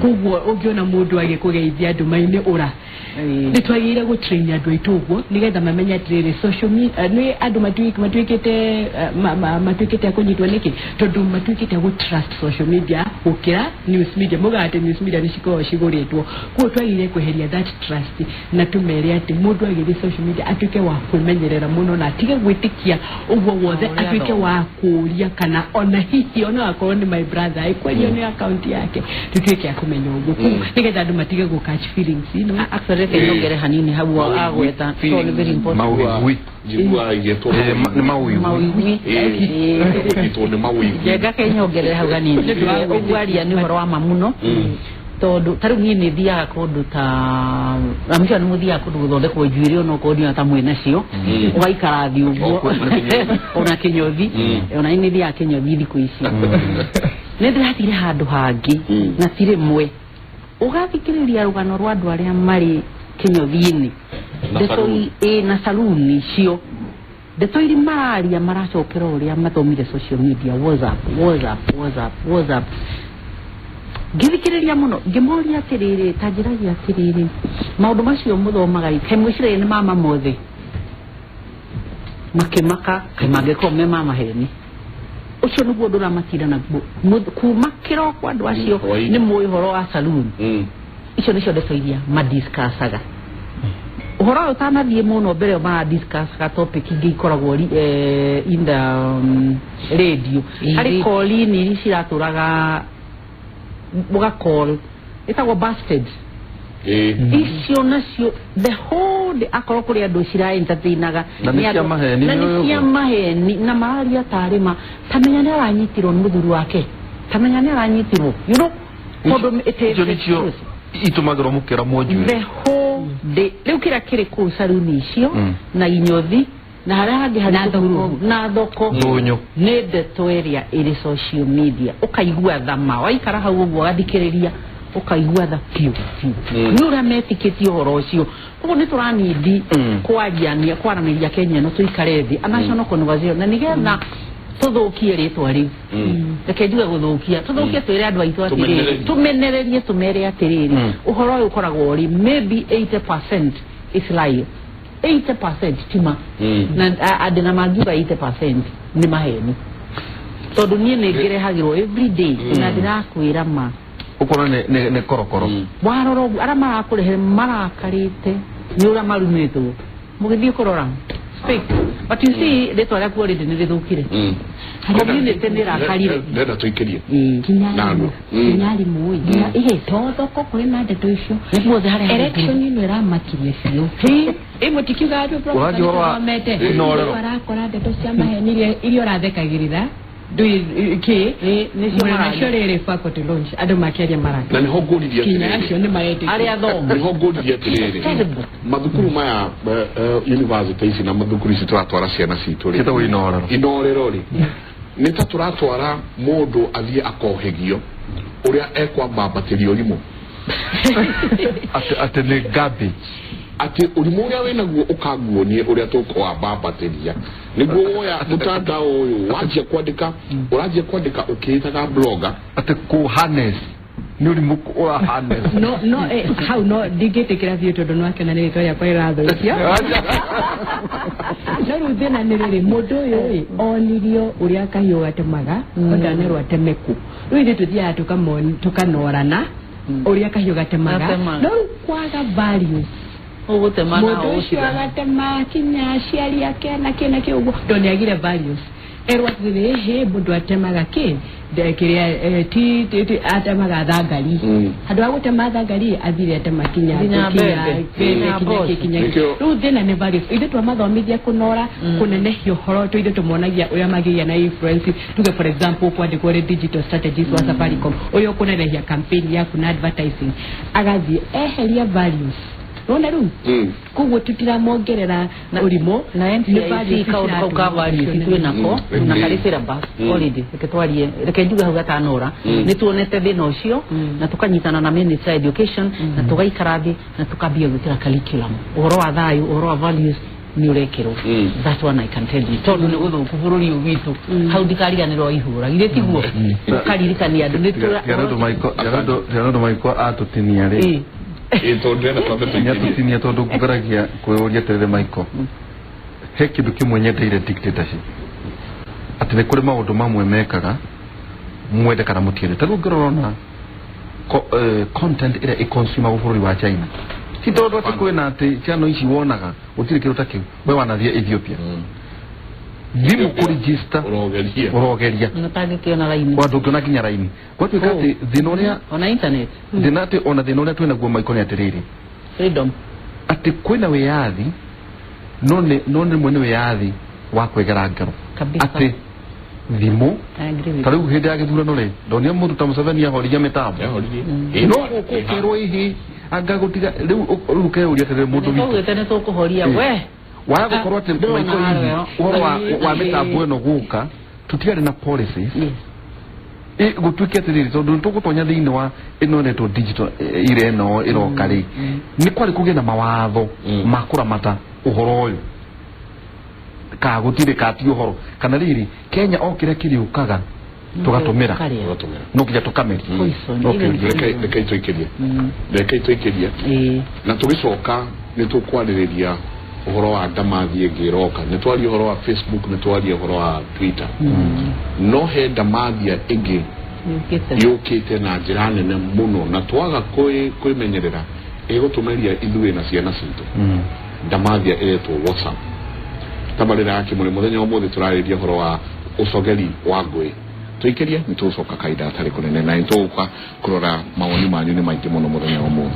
Koguo ũngĩona mũndũ agĩkũgeithia nduma-inĩ ũra, nĩ twagĩrĩire gũtrain andũ aitũ ũguo nĩgetha mamenye atĩrĩrĩ, social media nĩ andũ matuĩkĩte matuĩkĩte a kũnyitwo nĩkĩ, tondũ matuĩkĩte a gũ-trust social media gũkĩra news media. Mugaga atĩ news media nĩ cikoragwo cigũrĩtwo. Koguo twagĩrĩire kweheria that trust na tũmere atĩ mũndũ agĩthiĩ social media atuĩke wa kwĩmenyerera mũno na atige gwĩtĩkia ũguo wothe. Ũrĩa atuĩke athoma. Wa kũũria kana ona hihi ona akorwo nĩ my brother ĩkwario nĩ account yake, tutuĩke a kũmenya ũguo. Koguo nĩgetha andũ matige gũ catch feelings. Actually, reke nyongere hanini hau agweta tondũ nĩ very important. Mawĩigwi. Njigua igĩtwo Eh, nĩ mawĩigwi. Mawĩigwi. Igĩtwo nĩ mawĩigwi. Njenga ke nyongerere hau hanini. Nĩ ũndũ wa Ũguo aria nĩ ũhoro wa ma mũno, tondũ ta rĩu niĩ nĩ thiaga kũndũ ta amũcio, nĩ mũthiaga kũndũ gũthondekwo njuĩrĩ, onokorwo ndiona ta mwĩ nacio, ũgaikara thĩ ũguo. O, kwĩna kĩnyothi. Ona kĩnyothi. Ona niĩ nĩ thiaga kĩnyothi thikũ ici. Nĩ ndĩrathire handũ hangĩ na ti rĩmwe ũgathikĩrĩria rũgano rwa andũ arĩa marĩ kĩnyothi-inĩ. Na Ndeto saloon. Ĩ na saluni icio, ndeto iria mararia maracokera ũrĩa mathomire social media, WhatsApp, WhatsApp, WhatsApp, WhatsApp. Ngĩthikĩrĩria mũno, ngĩmoria atĩrĩrĩ, ta njĩragia atĩrĩrĩ, maũndũ macio mũthomaga rĩ, kaĩ mwĩciragia nĩ mama mothe? Makĩmaka kaĩ mangĩkorwo me ma maheni. Ũcio nĩguo ũndũ ũramatinda naguo kuma kĩroko andũ acio. Hwaĩ-inĩ. Nĩ mũĩ ũhoro wa saloon icio nĩcio ndeto iria madiscussaga. Ũhoro ũyũ ũtanathiĩ mũno mbere ĩyo, maradiscussaga topic ingĩ ikoragwo in the radio. Harĩ call-in iria ciratũraga, ũgacall ĩtagwo busted. Icio nacio the whole day, akorwo kũrĩ andũ cira entertainaga. Na nĩ cia maheni, na nĩ nĩ cia ũguo? Maheni, na mararia tarĩ ma tamenya nĩ aranyitirwo nĩ mũthuri wake, tamenya nĩ aranyitirwo, tondũ it is Icio nĩcio itũmagĩrwo mũkĩramwo njuĩrĩ. The whole day. Rĩu kĩrĩa kĩrĩ kũu saruni icio na inyothi na harĩa hangĩ harĩ Na thoko. thukuru na thoko Ndũnyũ. Nĩ ndeto ĩrĩa ĩrĩ social media, ũkaigua thama waikara hau ũguo ũgathikĩrĩria, ũkaigua tha biũ biũ nĩ ũrĩa metĩkĩtie ũhoro ũcio. Koguo nĩ tũranindi kwaria kwaranĩria Kenya ĩno, tũikare thĩ a national conversation na nĩgetha tũthũkie rĩtwa rĩu. Reke njuge gũthũkia, tũthũkie, twĩre andũ aitũ atĩrĩrĩ, Tũmenererie. Tũmenererie, tũmere atĩrĩrĩ, ũhoro ũyũ ũkoragwo ũrĩ maybe 80% is lie, 80% tima na andĩ na mangiuga 80% nĩ maheni, tondũ niĩ nĩ ngĩrehagĩrwo every day na ndĩrakwĩra ma. Ũkona nĩ korokoro. Warora ũguo arĩa marakũrehere marakarĩte nĩ ũrĩa marumĩtwo, mũgĩthiĩ kũrora fake. But you see, rĩtwa rĩaku already nĩ rĩthũkire. Community nĩ ĩrakarire. Ndenda tũikĩrie Nginya Narua. arimũ, nginya arimũ ĩ, nginya ĩhĩ to thoko kũrĩ na ndeto icio. Nĩ guothe harĩa harĩ. Election ĩno ĩramakirie biũ. Ĩ mũtikiuga andũ Ũranjia ũhoro wa thomete Inoorero. Arakora ndeto cia maheni iria ũrathekagĩrĩra ndũĩ kĩ. Ĩ, nĩcio Mũrĩ mararia. nacio rĩrĩ faculty launch, andũ makĩaria maraka Na nĩho ngũririe kinya atĩrĩrĩ, acio nĩ maretĩkia. Arĩa athomu. Nĩho ngũririe atĩrĩrĩ, Terrible. mathukuru maya, university ici na mathukuru ici tũratwara ciana citũ rĩ, Ciĩtagwo Inoorero. Inoorero rĩ, nĩ ta tũratwara mũndũ athiĩ akohĩgio ũrĩa ekwambambatĩria ũrimũ. Atĩ nĩ garbage. Atĩ ũrimũ ũrĩa wĩnaguo ũkanguonie ũrĩa tũkũwambambatĩria nĩguo woya mũtandao ũyũ wanjia kwandĩka, ũranjia kwandĩka ũkĩĩtaga blogger. Atĩ kũ harness nĩ ũrimũ ũra harness. No hau no ndingĩtĩkĩra biũ tondũ no akena nĩ rĩtwa rĩakwa rĩrathũkio. No rĩu thĩna nĩ rĩrĩ, mũndũ ũyũ ĩ onirio ũrĩa kahiũ gatemaga, ondanerwo ateme kũ. Rĩu ithuĩ tũthiaga tũkanorana ũrĩa kahiũ gatemaga. Gatemaga. No rĩu kwaga values, ũgũtema na mũndũ ũcio ũgũtiga. Agatema kinya aciari ake na kĩ na kĩ ũguo tondũ nĩ agire values. Erwo atĩrĩrĩ, ĩhĩ mũndũ atemaga kĩ kĩrĩa ti atemaga thangari. Handũ ha gũtema thangari athire atema kinya Nginya kinya mbembe. mbembe, Nginya kinya mboco. kĩ, kinya kĩ. Rĩu thĩna nĩ values. Ithuĩ twamathomithia kũnora, kũnenehia ũhoro, ithuĩ tũmonagia ũrĩa mangĩgĩa na influence. Tuge for example kwandĩkwo ũrĩ digital strategist wa Safaricom, ũrĩa ũkũnenehia campaign yaku na advertising, agathiĩ eheria values. Nona rĩu koguo tutiramongerera ũrimũ. Na Nĩ NCIC values kaũndũ kau ka values ciratũma. Twĩ nako na karĩ syllabus already. Reke twarie, reke njuge hau gatanora, nĩ tuonete thĩna ũcio na tukanyitana na Minister education na tugaikara thĩ na tukambia gwĩkĩra curriculum ũhoro wa thayũ, ũhoro wa values. Nĩ ũrekĩrwo. That one I can tell you, tondũ nĩ gũthũku bũrũri ũyũ witũ. Hau ndikariganĩrwo ihũra githĩ tiguo ũkaririkania andũ nĩ Tiga nĩ ũndũ Maiko atũtinia rĩ. Ĩ, tondũ ndĩrenda twambe tũikĩrie. Nĩatũtinia tondũ ngũgeragia kwĩyũria atĩrĩrĩ, Maiko, he kĩndũ kĩmwe nyendeire dictatorship, atĩ nĩ kũrĩ maũndũ mamwe mekaga mwende kana mũtiende. Ta rĩu ũngĩrora ona content ĩrĩa ĩconsumagwo bũrũri wa China, ti tondũ atĩ kwĩna atĩ channel ici wonaga gũtirĩ kĩndũ ta kĩu. We wanathiĩ Ethiopia, thimũ kũregister ũrogeria. Ũrogeria. Ũtangĩkĩona raini. Wa ndũngĩona nginya raini. Gwatuĩka atĩ thĩna ũrĩa ona internet. Thĩna atĩ ona thĩna ũrĩa twĩnaguo, Maiko, nĩ atĩrĩrĩ, freedom, atĩ kwĩna wĩyathi, no nĩ rĩmwe nĩ wĩyathi wa kwĩgera ngero. Atĩ thimũ I agree with ta rĩu hĩndĩ ya gĩthurano rĩ, ndonire mũndũ ta Museveni ahoririe mĩtambo. Yahoririe. No gũkũ ũkerwo ihi anga gũtiga rĩu rĩu ũkeyũria atĩrĩrĩ, mũndũ Nĩ witũ twaugĩte nĩ tũkũhoria. We. Waya gũkorwo atĩ Ndĩrona Maiko hihi haro ĩyo. ũhoro wa mĩtambo ĩno gũka tũtiarĩ na policies. Gũtuĩke atĩrĩrĩ, tondũ nĩ tũgũtonya thĩinĩ wa ĩno ĩretwo digital ira ĩno ĩroka rĩ, nĩ kwarĩ kũgĩe na mawatho ma kũramata ũhoro ũyũ ka gũtirĩ ka ti ũhoro kana rĩrĩ Kenya o kĩrĩa kĩrĩũkaga tũgatũmĩra. Tũkarĩa. Ũgatũmĩra. No nginya tũkameria. Poison, Okay. even Reke itũikĩrie. Reke itũikĩrie. Na tũgĩcoka nĩ tũkwarĩrĩria ũhoro wa ndamathi ĩngĩ ĩroka. Nĩ twaria ũhoro wa Facebook, nĩ twaria ũhoro wa Twitter, no he ndamathia ĩngĩ Yũkĩte. Yũkĩte na njĩra nene mũno, na twaga kwĩmenyerera ĩgũtũmeria ithuĩ na ciana citũ. Ndamathia ĩretwo WhatsApp. Tabarĩra ya Kĩmũrĩ mũthenya wa ũmũthĩ tũrarĩria ũhoro wa ũcogeri wa ngũĩ. Tũikĩrie, nĩ tũgũcoka kahinda gatarĩ kũnene na nĩ tũgũka kũrora mawoni manyu nĩ maingĩ mũno mũthenya wa ũmũthĩ.